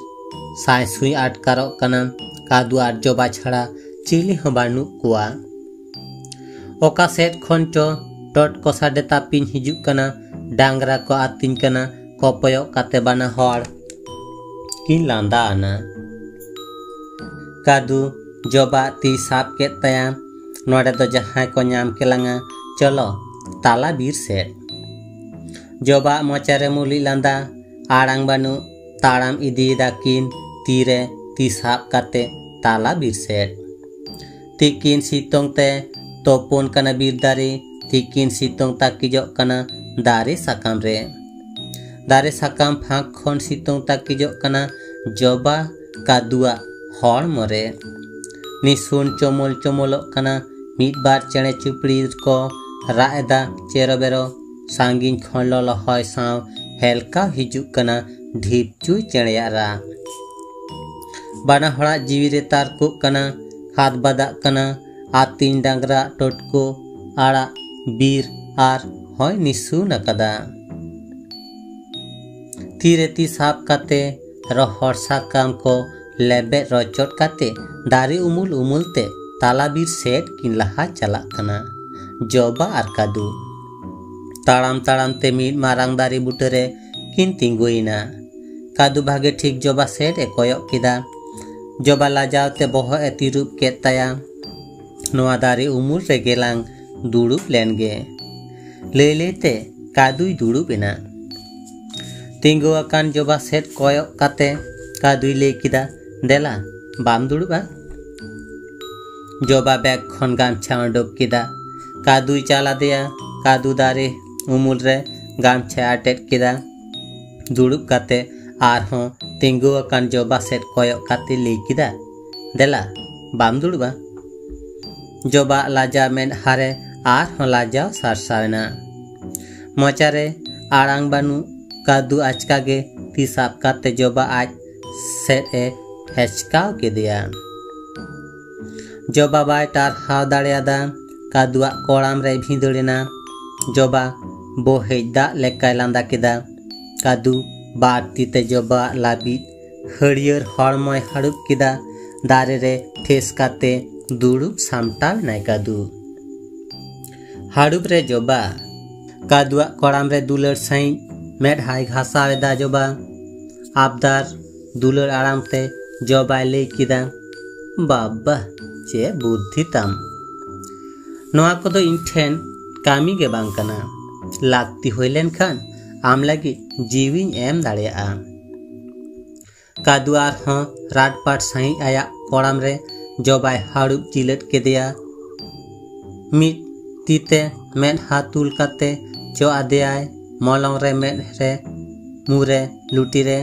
ᱥᱟᱸᱭ ᱥᱩᱸᱭ ᱟᱴᱠᱟᱨᱚᱜ ᱠᱟᱱᱟ᱾ ᱠᱟᱫᱩ ᱟᱨ ᱡᱚᱵᱟ ᱪᱷᱟᱲᱟ ᱪᱤᱞᱤ ᱦᱚᱸ ᱵᱟᱹᱱᱩᱜ ᱠᱚᱣᱟ᱾ ᱚᱠᱟ ᱥᱮᱫ ᱠᱷᱚᱱ ᱪᱚ ᱴᱚᱴ ᱠᱚ ᱥᱟᱰᱮ ᱛᱟᱹᱯᱤᱧ ᱦᱤᱡᱩᱜ ᱠᱟᱱᱟ᱾ ᱰᱟᱝᱨᱟ ᱠᱚ ᱟᱹᱛᱤᱧ ᱠᱟᱱᱟ᱾ ᱠᱚᱯᱚᱭᱚᱜ ᱠᱟᱛᱮ ᱵᱟᱱᱟ ᱦᱚᱲ ᱠᱤᱱ ᱞᱟᱸᱫᱟ ᱟᱱᱟ᱾ ᱠᱟᱫᱩ ᱡᱚᱵᱟ ᱛᱤ ᱥᱟᱵ ᱠᱮᱫ ᱛᱟᱭᱟ᱾ ᱱᱚᱰᱮ ᱫᱚ ᱡᱟᱦᱟᱸᱭ ᱠᱚ ᱧᱟᱢ ᱠᱮᱞᱟᱝᱟ, ᱪᱚᱞᱚ ᱛᱟᱞᱟ ᱵᱤᱨ ᱥᱮᱫ᱾ ᱡᱚᱵᱟᱜ ᱢᱚᱪᱟᱨᱮ ᱢᱩᱞᱤ ᱞᱟᱸᱫᱟ, ᱟᱲᱟᱝ ᱵᱟᱹᱱᱩᱜ, ᱛᱟᱲᱟᱢ ᱤᱫᱤᱭᱮᱫᱟ ᱠᱤᱱ ᱛᱤᱨᱮ ᱛᱤ ᱥᱟᱵ ᱠᱟᱛᱮ ᱛᱟᱞᱟ ᱵᱤᱨ ᱥᱮᱫ᱾ ᱛᱤᱠᱤᱱ ᱥᱤᱛᱩᱝ ᱛᱮ ᱛᱚᱯᱚᱱ ᱠᱟᱱᱟ ᱵᱤᱨ ᱫᱟᱨᱮ, ᱛᱤᱠᱤᱱ ᱥᱤᱛᱩᱝ ᱛᱟᱹᱠᱤᱡᱚᱜ ᱠᱟᱱᱟ ᱫᱟᱨᱮ ᱥᱟᱠᱟᱢ ᱨᱮ᱾ ᱫᱟᱨᱮ ᱥᱟᱠᱟᱢ ᱯᱷᱟᱸᱠ ᱠᱷᱚᱱ ᱥᱤᱛᱩᱝ ᱛᱟᱹᱠᱤᱡᱚᱜ ᱠᱟᱱᱟ ᱡᱚᱵᱟ ᱠᱟᱫᱩᱣᱟᱜ ᱦᱚᱲᱢᱚ ᱨᱮ᱾ ᱱᱤᱥᱩᱱ ᱪᱚᱢᱚᱞ ᱪᱚᱢᱚᱞᱚᱜ ᱠᱟᱱᱟ ᱢᱤᱫ ᱵᱟᱨ ᱪᱮᱬᱮ ᱪᱩᱯᱲᱤ ᱠᱚ ᱨᱟᱜ ᱮᱫᱟ ᱪᱮᱨᱚ ᱵᱮᱨᱚ᱾ ᱥᱟᱺᱜᱤᱧ ᱠᱷᱚᱱ ᱞᱚᱞᱚ ᱦᱚᱭ ᱥᱟᱶ ᱦᱮᱞᱠᱟᱣ ᱦᱤᱡᱩᱜ ᱠᱟᱱᱟ ᱰᱷᱤᱯᱪᱩᱭ ᱪᱮᱬᱮᱭᱟᱜ ᱨᱟᱜ᱾ ᱵᱟᱱᱟ ᱦᱚᱲᱟᱜ ᱡᱤᱣᱤ ᱨᱮ ᱛᱟᱨᱠᱚᱜ ᱠᱟᱱᱟ, ᱠᱷᱟᱫ ᱵᱟᱫᱟᱜ ᱠᱟᱱᱟ, ᱟᱹᱛᱤᱧ ᱰᱟᱝᱨᱟ ᱴᱚᱴᱠᱚ ᱟᱲᱟᱜ ᱵᱤᱨ ᱟᱨ ᱦᱚᱭ ᱱᱤᱥᱩᱱ ᱟᱠᱟᱫᱟ᱾ ᱛᱤᱨᱮ ᱛᱤ ᱥᱟᱵ ᱠᱟᱛᱮ ᱨᱚᱦᱚᱲ ᱥᱟᱠᱟᱢ ᱠᱚ ᱞᱮᱵᱮᱫ ᱨᱚᱪᱚᱫ ᱠᱟᱛᱮ ᱫᱟᱨᱮ ᱩᱢᱩᱞ ᱩᱢᱩᱞ ᱛᱮ ᱛᱟᱞᱟ ᱵᱤᱨ ᱥᱮᱫ ᱠᱤᱱ ᱞᱟᱦᱟ ᱪᱟᱞᱟᱜ ᱠᱟᱱᱟ ᱡᱚᱵᱟ ᱟᱨ ᱠᱟᱫᱩ᱾ ᱛᱟᱲᱟᱢ ᱛᱟᱲᱟᱢ ᱛᱮ ᱢᱤᱫ ᱢᱟᱨᱟᱝ ᱫᱟᱨᱮ ᱵᱩᱴᱟᱹ ᱨᱮ ᱠᱤᱱ ᱛᱤᱸᱜᱩᱭᱮᱱᱟ᱾ ᱠᱟᱫᱩ ᱵᱷᱟᱜᱮ ᱴᱷᱤᱠ ᱡᱚᱵᱟ ᱥᱮᱫ ᱮ ᱠᱚᱭᱚᱜ ᱠᱮᱫᱟ᱾ ᱡᱚᱵᱟ ᱞᱟᱡᱟᱣ ᱛᱮ ᱵᱚᱦᱚᱜ ᱮ ᱛᱤᱨᱩᱵ ᱠᱮᱫ ᱛᱟᱭᱟ᱾ ᱱᱚᱣᱟ ᱫᱟᱨᱮ ᱩᱢᱩᱞ ᱨᱮᱜᱮ ᱞᱟᱝ ᱫᱩᱲᱩᱵ ᱞᱮᱱ ᱜᱮ, ᱞᱟᱹᱭ ᱞᱟᱹᱭ ᱛᱮ ᱠᱟᱫᱩᱭ ᱫᱩᱲᱩᱵ ᱮᱱᱟ᱾ ᱛᱤᱸᱜᱩ ᱟᱠᱟᱱ ᱡᱚᱵᱟ ᱥᱮᱫ ᱠᱚᱭᱚᱜ ᱠᱟᱛᱮ ᱠᱟᱫᱩᱭ ᱞᱟᱹᱭ ᱠᱮᱫᱟ, "ᱫᱮᱞᱟ, ᱵᱟᱢ ᱫᱩᱲᱩᱵᱼᱟ?" ᱡᱚᱵᱟ ᱵᱮᱜᱽ ᱠᱷᱚᱱ ᱜᱟᱢᱪᱷᱟ ᱚᱰᱚᱠ ᱠᱮᱫᱟ᱾ ᱠᱟᱫᱩᱭ ᱪᱟᱞ ᱟᱫᱮᱭᱟ᱾ ᱠᱟᱫᱩ ᱫᱟᱨᱮ ᱩᱢᱩᱞ ᱨᱮ ᱜᱟᱢᱪᱷᱟ ᱟᱴᱮᱫ ᱠᱮᱫᱟ᱾ ᱫᱩᱲᱩᱵ ᱠᱟᱛᱮ ᱟᱨᱦᱚᱸ ᱛᱤᱸᱜᱩ ᱟᱠᱟᱱ ᱡᱚᱵᱟ ᱥᱮᱫ ᱠᱚᱭᱚᱜ ᱠᱟᱛᱮ ᱞᱟᱹᱭ ᱠᱮᱫᱟ, "ᱫᱮᱞᱟ, ᱵᱟᱢ ᱫᱩᱲᱩᱵᱼᱟ?" ᱡᱚᱵᱟᱜ ᱞᱟᱡᱟᱣ ᱢᱮᱫᱦᱟ ᱨᱮ ᱟᱨᱦᱚᱸ ᱞᱟᱡᱟᱣ ᱥᱟᱨᱥᱟᱣ ᱮᱱᱟ᱾ ᱢᱚᱪᱟᱨᱮ ᱟᱲᱟᱝ ᱵᱟᱹᱱᱩᱜ ᱠᱟᱫᱩ ᱟᱪᱠᱟ ᱜᱮ ᱛᱤ ᱥᱟᱵ ᱠᱟᱛᱮ ᱡᱚᱵᱟ ᱟᱡ ᱥᱮᱫ ᱮ ᱦᱮᱪᱠᱟᱣ ᱠᱮᱫᱮᱭᱟ᱾ ᱡᱚᱵᱟ ᱵᱟᱭ ᱴᱟᱨᱦᱟᱣ ᱫᱟᱲᱮᱭᱟᱫᱟ᱾ ᱠᱟᱫᱩᱣᱟᱜ ᱠᱚᱲᱟᱢ ᱨᱮ ᱵᱷᱤᱸᱫᱟᱹᱲ ᱮᱱᱟ᱾ ᱡᱚᱵᱟ ᱵᱚᱦᱮᱡ ᱫᱟᱜ ᱞᱮᱠᱟᱭ ᱞᱟᱸᱫᱟ ᱠᱮᱫᱟ᱾ ᱠᱟᱫᱩ ᱵᱟᱨ ᱛᱤ ᱛᱮ ᱡᱚᱵᱟᱣᱟᱜ ᱞᱟᱹᱵᱤᱫ ᱦᱟᱹᱨᱭᱟᱹᱲ ᱦᱚᱲᱢᱚᱭ ᱦᱟᱹᱲᱩᱵ ᱠᱮᱫᱟ᱾ ᱫᱟᱨᱮ ᱨᱮ ᱴᱷᱮᱥ ᱠᱟᱛᱮ ᱫᱩᱲᱩᱵ ᱥᱟᱢᱴᱟᱣ ᱮᱱᱟᱭ ᱠᱟᱫᱩ᱾ ᱦᱟᱹᱲᱩᱵ ᱨᱮ ᱡᱚᱵᱟ᱾ ᱠᱟᱫᱩᱣᱟᱜ ᱠᱚᱲᱟᱢ ᱨᱮ ᱫᱩᱞᱟᱹᱲ ᱥᱟᱺᱦᱤᱡ ᱢᱮᱫᱦᱟᱭ ᱜᱷᱟᱥᱟᱣ ᱮᱫᱟ ᱡᱚᱵᱟ᱾ ᱟᱵᱫᱟᱨ ᱫᱩᱞᱟᱹᱲ ᱟᱲᱟᱝ ᱛᱮ ᱡᱚᱵᱟᱭ ᱞᱟᱹᱭ ᱠᱮᱫᱟ, "ᱵᱟᱵᱟ, ᱪᱮᱫ ᱵᱩᱫᱽᱫᱷᱤ ᱛᱟᱢ! ᱱᱚᱣᱟ ᱠᱚᱫᱚ ᱤᱧ ᱴᱷᱮᱱ ᱠᱟᱹᱢᱤ ᱜᱮ ᱵᱟᱝ ᱠᱟᱱᱟ᱾ ᱞᱟᱹᱠᱛᱤ ᱦᱩᱭ ᱞᱮᱱᱠᱷᱟᱱ ᱟᱢ ᱞᱟᱹᱜᱤᱫ ᱡᱤᱣᱤᱧ ᱮᱢ ᱫᱟᱲᱮᱭᱟᱜᱼᱟ᱾" ᱠᱟᱫᱩ ᱟᱨᱦᱚᱸ ᱨᱟᱴᱯᱟᱴ ᱥᱟᱺᱦᱤᱡ ᱟᱭᱟᱜ ᱠᱚᱲᱟᱢ ᱨᱮ ᱡᱚᱵᱟᱭ ᱦᱟᱹᱲᱩᱵ ᱡᱤᱞᱟᱹᱫ ᱠᱮᱫᱮᱭᱟ᱾ ᱢᱤᱫ ᱛᱤ ᱛᱮ ᱢᱮᱫᱦᱟ ᱛᱩᱞ ᱠᱟᱛᱮ ᱪᱚᱜ ᱟᱫᱮᱭᱟᱭ ᱢᱚᱞᱚᱝ ᱨᱮ, ᱢᱮᱫ ᱨᱮ, ᱢᱩ ᱨᱮ, ᱞᱩᱴᱤ ᱨᱮ᱾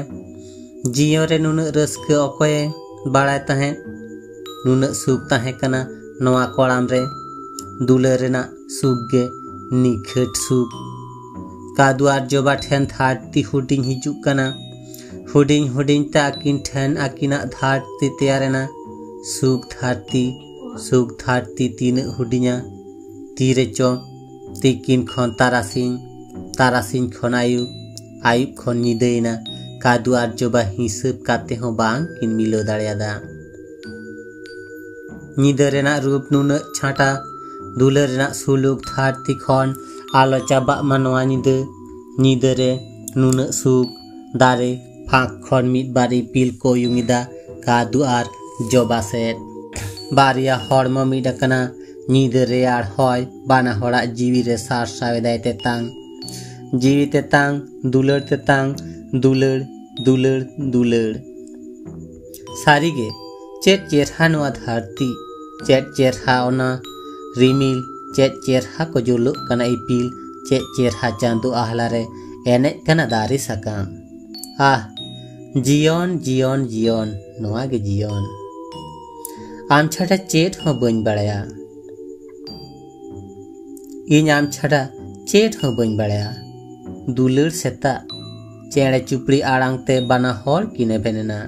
ᱡᱤᱭᱚᱱ ᱨᱮ ᱱᱩᱱᱟᱹᱜ ᱨᱟᱹᱥᱠᱟᱹ ᱚᱠᱚᱭᱮ ᱵᱟᱲᱟᱭ ᱛᱟᱦᱮᱸᱫ? ᱱᱩᱱᱟᱹᱜ ᱥᱩᱠ ᱛᱟᱦᱮᱸ ᱠᱟᱱᱟ ᱱᱚᱣᱟ ᱠᱚᱲᱟᱢ ᱨᱮ᱾ ᱫᱩᱞᱟᱹᱲ ᱨᱮᱱᱟᱜ ᱥᱩᱠ ᱜᱮ ᱱᱤᱠᱷᱟᱹᱴ ᱥᱩᱠ᱾ ᱠᱟᱫᱩ ᱟᱨ ᱡᱚᱵᱟ ᱴᱷᱮᱱ ᱫᱷᱟᱹᱨᱛᱤ ᱦᱩᱰᱤᱧ ᱦᱤᱡᱩᱜ ᱠᱟᱱᱟ᱾ ᱦᱩᱰᱤᱧ ᱦᱩᱰᱤᱧ ᱛᱮ ᱟᱹᱠᱤᱱ ᱴᱷᱮᱱ ᱟᱹᱠᱤᱱᱟᱜ ᱫᱷᱟᱹᱨᱛᱤ ᱛᱮᱭᱟᱨ ᱮᱱᱟ᱾ ᱥᱩᱠ ᱫᱷᱟᱹᱨᱛᱤ, ᱥᱩᱠ ᱫᱷᱟᱹᱨᱛᱤ ᱛᱤᱱᱟᱹᱜ ᱦᱩᱰᱤᱧᱟ᱾ ᱛᱤᱨᱮ ᱪᱚ ᱛᱤᱠᱤᱱ ᱠᱷᱚᱱ ᱛᱟᱨᱟᱥᱤᱧ, ᱛᱟᱨᱟᱥᱤᱧ ᱠᱷᱚᱱ ᱟᱹᱭᱩᱵ, ᱟᱹᱭᱩᱵ ᱠᱷᱚᱱ ᱧᱤᱫᱟᱹᱭᱮᱱᱟ᱾ ᱠᱟᱫᱩ ᱟᱨ ᱡᱚᱵᱟ ᱦᱤᱥᱟᱹᱵ ᱠᱟᱛᱮ ᱦᱚᱸ ᱵᱟᱝ ᱠᱤᱱ ᱢᱤᱞᱟᱹᱣ ᱫᱟᱲᱮᱭᱟᱫᱟ᱾ ᱧᱤᱫᱟᱹ ᱨᱮᱱᱟᱜ ᱨᱩᱯ ᱱᱩᱱᱟᱹᱜ ᱪᱷᱟᱸᱴᱟ, ᱫᱩᱞᱟᱹᱲ ᱨᱮᱱᱟᱜ ᱥᱩᱞᱩᱠ ᱫᱷᱟᱹᱨᱛᱤ ᱠᱷᱚᱱ ᱟᱞᱚ ᱪᱟᱵᱟᱜ ᱢᱟ ᱱᱚᱣᱟ ᱧᱤᱫᱟᱹ᱾ ᱧᱤᱫᱟᱹ ᱨᱮ ᱱᱩᱱᱟᱹᱜ ᱥᱩᱠ, ᱫᱟᱨᱮ ᱯᱷᱟᱸᱠ ᱠᱷᱚᱱ ᱢᱤᱫ ᱵᱟᱨ ᱤᱯᱤᱞ ᱠᱚ ᱩᱭᱩᱝ ᱮᱫᱟ ᱠᱟᱫᱩ ᱟᱨ ᱡᱚᱵᱟ ᱥᱮᱫ᱾ ᱵᱟᱨᱭᱟ ᱦᱚᱲᱢᱚ ᱢᱤᱫ ᱟᱠᱟᱱᱟ, ᱧᱤᱫᱟᱹ ᱨᱮᱭᱟᱲ ᱦᱚᱭ ᱵᱟᱱᱟ ᱦᱚᱲᱟᱜ ᱡᱤᱣᱤ ᱨᱮ ᱥᱟᱨᱥᱟᱣ ᱮᱫᱟᱭ ᱛᱮᱛᱟᱝ᱾ ᱡᱤᱣᱤ ᱛᱮᱛᱟᱝ, ᱫᱩᱞᱟᱹᱲ ᱛᱮᱛᱟᱝ, ᱫᱩᱞᱟᱹᱲ, ᱫᱩᱞᱟᱹᱲ, ᱫᱩᱞᱟᱹᱲ᱾ ᱥᱟᱹᱨᱤᱜᱮ, ᱪᱮᱫ ᱪᱮᱨᱦᱟ ᱱᱚᱣᱟ ᱫᱷᱟᱹᱨᱛᱤ, ᱪᱮᱫ ᱪᱮᱨᱦᱟ ᱚᱱᱟ ᱨᱤᱢᱤᱞ, ᱪᱮᱫ ᱪᱮᱨᱦᱟ ᱠᱚ ᱡᱩᱞᱩᱜ ᱠᱟᱱᱟ ᱤᱯᱤᱞ, ᱪᱮᱫ ᱪᱮᱨᱦᱟ ᱪᱟᱸᱫᱚ ᱟᱦᱞᱟ ᱨᱮ ᱮᱱᱮᱡ ᱠᱟᱱᱟ ᱫᱟᱨᱮ ᱥᱟᱠᱟᱢ᱾ ᱟᱦ, ᱡᱤᱭᱚᱱ, ᱡᱤᱭᱚᱱ, ᱡᱤᱭᱚᱱ, ᱱᱚᱣᱟ ᱜᱮ ᱡᱤᱭᱚᱱ᱾ ᱟᱢ ᱪᱷᱟᱰᱟ ᱪᱮᱫ ᱦᱚᱸ ᱵᱟᱹᱧ ᱵᱟᱲᱟᱭᱟ᱾ ᱤᱧ ᱟᱢ ᱪᱷᱟᱰᱟ ᱪᱮᱫ ᱦᱚᱸ ᱵᱟᱹᱧ ᱵᱟᱲᱟᱭᱟ᱾ ᱫᱩᱞᱟᱹᱲ ᱥᱮᱛᱟᱜ ᱪᱮᱬᱮ ᱪᱩᱯᱲᱤ ᱟᱲᱟᱝ ᱛᱮ ᱵᱟᱱᱟ ᱦᱚᱲ ᱠᱤᱱ ᱮᱵᱷᱮᱱ ᱮᱱᱟ᱾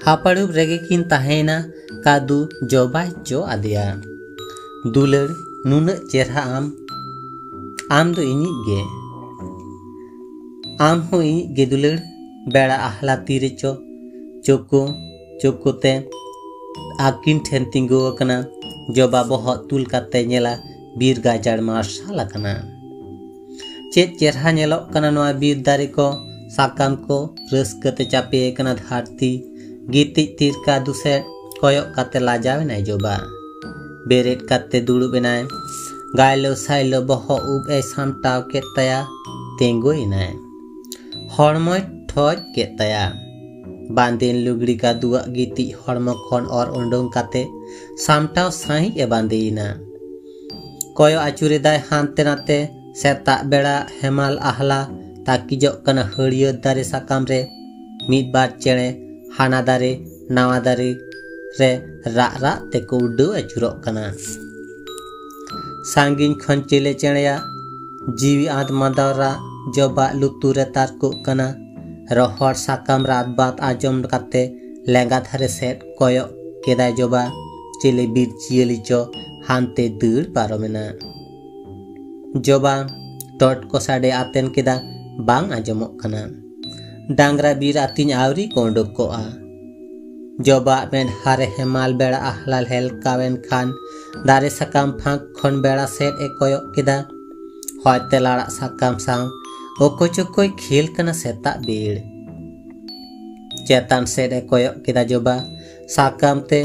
ᱦᱟᱯᱟᱲᱩᱵ ᱨᱮᱜᱮ ᱠᱤᱱ ᱛᱟᱦᱮᱸᱭᱮᱱᱟ, ᱠᱟᱫᱩ ᱡᱚᱵᱟᱭ ᱪᱚ ᱟᱫᱮᱭᱟ᱾ ᱫᱩᱞᱟᱹᱲ, ᱱᱩᱱᱟᱹᱜ ᱪᱮᱨᱦᱟ ᱟᱢ, ᱟᱢ ᱫᱚ ᱤᱧᱤᱡ ᱜᱮ᱾ ᱟᱢ ᱦᱚᱸ ᱤᱧᱤᱡ ᱜᱮ ᱫᱩᱞᱟᱹᱲ, ᱵᱮᱲᱟ ᱟᱦᱞᱟ ᱛᱤᱨᱮ ᱪᱚ ᱪᱳᱠᱳ ᱪᱳᱠᱳ ᱛᱮ ᱟᱹᱠᱤᱱ ᱴᱷᱮᱱ ᱛᱤᱸᱜᱩ ᱟᱠᱟᱱᱟ᱾ ᱡᱚᱵᱟ ᱵᱚᱦᱚᱜ ᱛᱩᱞ ᱠᱟᱛᱮ ᱧᱮᱞᱟ, ᱵᱤᱨ ᱜᱟᱡᱟᱲ ᱢᱟᱨᱥᱟᱞ ᱟᱠᱟᱱᱟ᱾ ᱪᱮᱫ ᱪᱮᱨᱦᱟ ᱧᱮᱞᱚᱜ ᱠᱟᱱᱟ ᱱᱚᱣᱟ ᱵᱤᱨ ᱫᱟᱨᱮ ᱠᱚ, ᱥᱟᱠᱟᱢ ᱠᱚ, ᱨᱟᱹᱥᱠᱟᱹ ᱛᱮ ᱪᱟᱯᱮ ᱟᱠᱟᱱᱟ ᱫᱷᱟᱹᱨᱛᱤ᱾ ᱜᱤᱛᱤᱡ ᱛᱤᱨ ᱠᱟᱫᱩ ᱥᱮᱫ ᱠᱚᱭᱚᱜ ᱠᱟᱛᱮ ᱞᱟᱡᱟᱣ ᱮᱱᱟᱭ ᱡᱚᱵᱟ᱾ ᱵᱮᱨᱮᱫ ᱠᱟᱛᱮ ᱫᱩᱲᱩᱵ ᱮᱱᱟᱭ᱾ ᱜᱟᱭᱞᱳ ᱥᱟᱭᱞᱳ ᱵᱚᱦᱚᱜ ᱩᱵ ᱮ ᱥᱟᱢᱴᱟᱣ ᱠᱮᱫ ᱛᱟᱭᱟ᱾ ᱛᱤᱸᱜᱩᱭᱮᱱᱟᱭ᱾ ᱦᱚᱲᱢᱚᱭ ᱴᱷᱚᱡ ᱠᱮᱫ ᱛᱟᱭᱟ᱾ ᱵᱟᱸᱫᱮᱱ ᱞᱩᱜᱽᱲᱤ ᱠᱟᱫᱩᱣᱟᱜ ᱜᱤᱛᱤᱡ ᱦᱚᱲᱢᱚ ᱠᱷᱚᱱ ᱚᱨ ᱩᱰᱩᱝ ᱠᱟᱛᱮ ᱥᱟᱢᱴᱟᱣ ᱥᱟᱺᱦᱤᱡ ᱮ ᱵᱟᱸᱫᱮᱭᱮᱱᱟ᱾ ᱠᱚᱭᱚᱜ ᱟᱹᱪᱩᱨᱮᱫᱟᱭ ᱦᱟᱱᱛᱮ ᱱᱟᱛᱮ᱾ ᱥᱮᱛᱟᱜ ᱵᱮᱲᱟ ᱦᱮᱢᱟᱞ ᱟᱦᱞᱟ ᱛᱟᱹᱠᱤᱡᱚᱜ ᱠᱟᱱᱟ ᱦᱟᱹᱨᱭᱟᱹᱲ ᱫᱟᱨᱮ ᱥᱟᱠᱟᱢ ᱨᱮ᱾ ᱢᱤᱫ ᱵᱟᱨ ᱪᱮᱬᱮ ᱦᱟᱱᱟ ᱫᱟᱨᱮ ᱱᱟᱣᱟ ᱫᱟᱨᱮ ᱨᱮ ᱨᱟᱜ ᱨᱟᱜ ᱛᱮᱠᱚ ᱩᱰᱟᱹᱣ ᱟᱹᱪᱩᱨᱚᱜ ᱠᱟᱱᱟ᱾ ᱥᱟᱺᱜᱤᱧ ᱠᱷᱚᱱ ᱪᱤᱞᱤ ᱪᱮᱬᱮᱭᱟᱜ ᱡᱤᱣᱤ ᱟᱸᱫᱽ ᱢᱟᱸᱫᱟᱣ ᱨᱟᱜ ᱡᱚᱵᱟᱜ ᱞᱩᱛᱩᱨ ᱨᱮ ᱛᱟᱨᱠᱚᱜ ᱠᱟᱱᱟ᱾ ᱨᱚᱦᱚᱲ ᱥᱟᱠᱟᱢ ᱨᱟᱫ ᱵᱟᱫ ᱟᱸᱡᱚᱢ ᱠᱟᱛᱮ ᱞᱮᱸᱜᱟ ᱫᱷᱟᱨᱮ ᱥᱮᱫ ᱠᱚᱭᱚᱜ ᱠᱮᱫᱟᱭ ᱡᱚᱵᱟ᱾ ᱪᱤᱞᱤ ᱵᱤᱨ ᱡᱤᱭᱟᱹᱞᱤ ᱪᱚ ᱦᱟᱱᱛᱮ ᱫᱟᱹᱲ ᱯᱟᱨᱚᱢᱮᱱᱟ᱾ ᱡᱚᱵᱟ ᱴᱚᱴ ᱠᱚ ᱥᱟᱰᱮ ᱟᱛᱮᱱ ᱠᱮᱫᱟ, ᱵᱟᱝ ᱟᱸᱡᱚᱢᱚᱜ ᱠᱟᱱᱟ᱾ ᱰᱟᱝᱨᱟ ᱵᱤᱨ ᱟᱹᱛᱤᱧ ᱟᱹᱣᱨᱤ ᱠᱚ ᱩᱰᱩᱠ ᱠᱚᱜᱼᱟ᱾ ᱡᱚᱵᱟᱜ ᱢᱮᱫᱦᱟ ᱨᱮ ᱦᱮᱢᱟᱞ ᱵᱮᱲᱟ ᱟᱦᱞᱟ ᱦᱮᱞᱠᱟᱣᱮᱱ ᱠᱷᱟᱱ ᱫᱟᱨᱮ ᱥᱟᱠᱟᱢ ᱯᱷᱟᱸᱠ ᱠᱷᱚᱱ ᱵᱮᱲᱟ ᱥᱮᱫ ᱮ ᱠᱚᱭᱚᱜ ᱠᱮᱫᱟ᱾ ᱦᱚᱭᱛᱮ ᱞᱟᱲᱟᱜ ᱥᱟᱠᱟᱢ ᱥᱟᱶ ᱚᱠᱚᱭ ᱪᱚᱠᱚᱭ ᱠᱷᱮᱞ ᱠᱟᱱᱟ ᱥᱮᱛᱟᱜ ᱵᱮᱲ᱾ ᱪᱮᱛᱟᱱ ᱥᱮᱫ ᱮ ᱠᱚᱭᱚᱜ ᱠᱮᱫᱟ ᱡᱚᱵᱟ᱾ ᱥᱟᱠᱟᱢ ᱛᱮ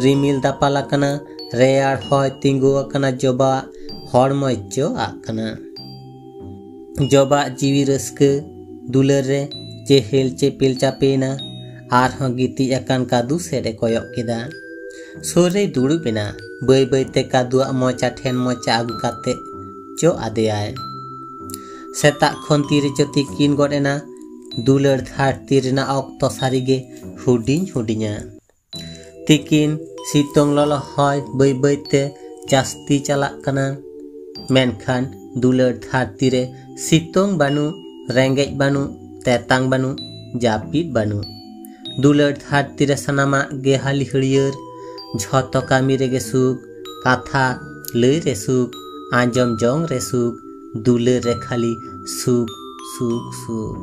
ᱨᱤᱢᱤᱞ ᱫᱟᱯᱟᱞ ᱟᱠᱟᱱᱟ᱾ ᱨᱮᱭᱟᱲ ᱦᱚᱭ ᱛᱤᱸᱜᱩ ᱟᱠᱟᱱᱟ ᱡᱚᱵᱟᱜ ᱦᱚᱲᱢᱚᱭ ᱪᱚ ᱟᱜ ᱠᱟᱱᱟ᱾ ᱡᱚᱵᱟᱜ ᱡᱤᱣᱤ ᱨᱟᱹᱥᱠᱟᱹ ᱫᱩᱞᱟᱹᱲ ᱨᱮ ᱪᱮᱦᱮᱞ ᱪᱮᱯᱮᱞ ᱪᱟᱯᱮᱭᱮᱱᱟ᱾ ᱟᱨᱦᱚᱸ ᱜᱤᱛᱤᱡ ᱟᱠᱟᱱ ᱠᱟᱫᱩ ᱥᱮᱫ ᱮ ᱠᱚᱭᱚᱜ ᱠᱮᱫᱟ᱾ ᱥᱩᱨ ᱨᱮᱭ ᱫᱩᱲᱩᱵ ᱮᱱᱟ᱾ ᱵᱟᱹᱭ ᱵᱟᱹᱭ ᱛᱮ ᱠᱟᱫᱩᱣᱟᱜ ᱢᱚᱪᱟ ᱴᱷᱮᱱ ᱢᱚᱪᱟ ᱟᱹᱜᱩ ᱠᱟᱛᱮ ᱪᱚ ᱟᱫᱮᱭᱟᱭ᱾ ᱥᱮᱛᱟᱜ ᱠᱷᱚᱱ ᱛᱤᱨᱮ ᱪᱚ ᱛᱤᱠᱤᱱ ᱜᱚᱫ ᱮᱱᱟ᱾ ᱫᱩᱞᱟᱹᱲ ᱫᱷᱟᱹᱨᱛᱤ ᱨᱮᱱᱟᱜ ᱚᱠᱛᱚ ᱥᱟᱹᱨᱤᱜᱮ ᱦᱩᱰᱤᱧ ᱦᱩᱰᱤᱧᱟ᱾ ᱛᱤᱠᱤᱱ ᱥᱤᱛᱩᱝ ᱞᱚᱞᱚ ᱦᱚᱭ ᱵᱟᱹᱭ ᱵᱟᱹᱭ ᱛᱮ ᱡᱟᱹᱥᱛᱤ ᱪᱟᱞᱟᱜ ᱠᱟᱱᱟ᱾ ᱢᱮᱱᱠᱷᱟᱱ ᱫᱩᱞᱟᱹᱲ ᱫᱷᱟᱹᱨᱛᱤ ᱨᱮ ᱥᱤᱛᱩᱝ ᱵᱟᱹᱱᱩᱜ, ᱨᱮᱸᱜᱮᱡ ᱵᱟᱹᱱᱩᱜ, ᱛᱮᱛᱟᱝ ᱵᱟᱹᱱᱩᱜ, ᱡᱟᱹᱯᱤᱫ ᱵᱟᱹᱱᱩᱜ᱾ ᱫᱩᱞᱟᱹᱲ ᱫᱷᱟᱹᱨᱛᱤ ᱨᱮ ᱥᱟᱱᱟᱢᱟᱜ ᱜᱮ ᱦᱟᱹᱞᱤ ᱦᱟᱹᱲᱭᱟᱹᱨ᱾ ᱡᱷᱚᱛᱚ ᱠᱟᱹᱢᱤ ᱨᱮᱜᱮ ᱥᱩᱠ, ᱠᱟᱛᱷᱟ ᱞᱟᱹᱭ ᱨᱮ ᱥᱩᱠ, ᱟᱸᱡᱚᱢ ᱡᱚᱝ ᱨᱮ ᱥᱩᱠ, ᱫᱩᱞᱟᱹᱲ ᱨᱮ ᱠᱷᱟᱹᱞᱤ ᱥᱩᱠ, ᱥᱩᱠ, ᱥᱩᱠ᱾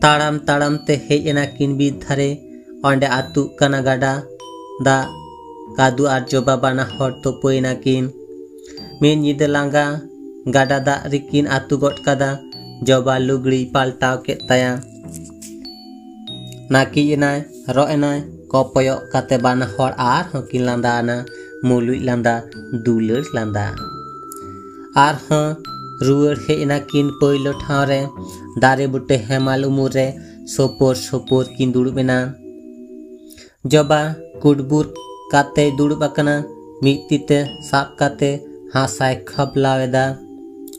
ᱛᱟᱲᱟᱢ ᱛᱟᱲᱟᱢ ᱛᱮ ᱦᱮᱡ ᱮᱱᱟ ᱠᱤᱱ ᱵᱤᱨ ᱫᱷᱟᱨᱮ᱾ ᱚᱸᱰᱮ ᱟᱹᱛᱩᱜ ᱠᱟᱱᱟ ᱜᱟᱰᱟ ᱫᱟᱜ᱾ ᱠᱟᱫᱩ ᱟᱨ ᱡᱚᱵᱟ ᱵᱟᱱᱟ ᱦᱚᱲ ᱛᱩᱯᱩᱭᱮᱱᱟ ᱠᱤᱱ᱾ ᱢᱤᱫ ᱧᱤᱫᱟᱹ ᱞᱟᱸᱜᱟ ᱜᱟᱰᱟ ᱫᱟᱜ ᱨᱮᱠᱤᱱ ᱟᱹᱛᱩ ᱜᱚᱫ ᱠᱟᱫᱟ᱾ ᱡᱚᱵᱟ ᱞᱩᱜᱽᱲᱤ ᱯᱟᱞᱴᱟᱣ ᱠᱮᱫ ᱛᱟᱭᱟ᱾ ᱱᱟᱹᱠᱤᱡ ᱮᱱᱟᱭ, ᱨᱚᱜ ᱮᱱᱟᱭ᱾ ᱠᱚᱯᱚᱭᱚᱜ ᱠᱟᱛᱮ ᱵᱟᱱᱟ ᱦᱚᱲ ᱟᱨᱦᱚᱸ ᱠᱤᱱ ᱞᱟᱸᱫᱟ ᱟᱱᱟ᱾ ᱢᱩᱞᱩᱡ ᱞᱟᱸᱫᱟ, ᱫᱩᱞᱟᱹᱲ ᱞᱟᱸᱫᱟ᱾ ᱟᱨᱦᱚᱸ ᱨᱩᱣᱟᱹᱲ ᱦᱮᱡ ᱮᱱᱟ ᱠᱤᱱ ᱯᱳᱭᱞᱳ ᱴᱷᱟᱶ ᱨᱮ᱾ ᱫᱟᱨᱮ ᱵᱩᱴᱟᱹ ᱦᱮᱢᱟᱞ ᱩᱢᱩᱞ ᱨᱮ ᱥᱳᱯᱳᱨ ᱥᱳᱯᱳᱨ ᱠᱤᱱ ᱫᱩᱲᱩᱵ ᱮᱱᱟ᱾ ᱡᱚᱵᱟ ᱠᱩᱴᱵᱩᱨ ᱠᱟᱛᱮᱭ ᱫᱩᱲᱩᱵ ᱟᱠᱟᱱᱟ᱾ ᱢᱤᱫ ᱛᱤ ᱛᱮ ᱥᱟᱵ ᱠᱟᱛᱮ ᱦᱟᱥᱟᱭ ᱠᱷᱟᱵᱞᱟᱣ ᱮᱫᱟ᱾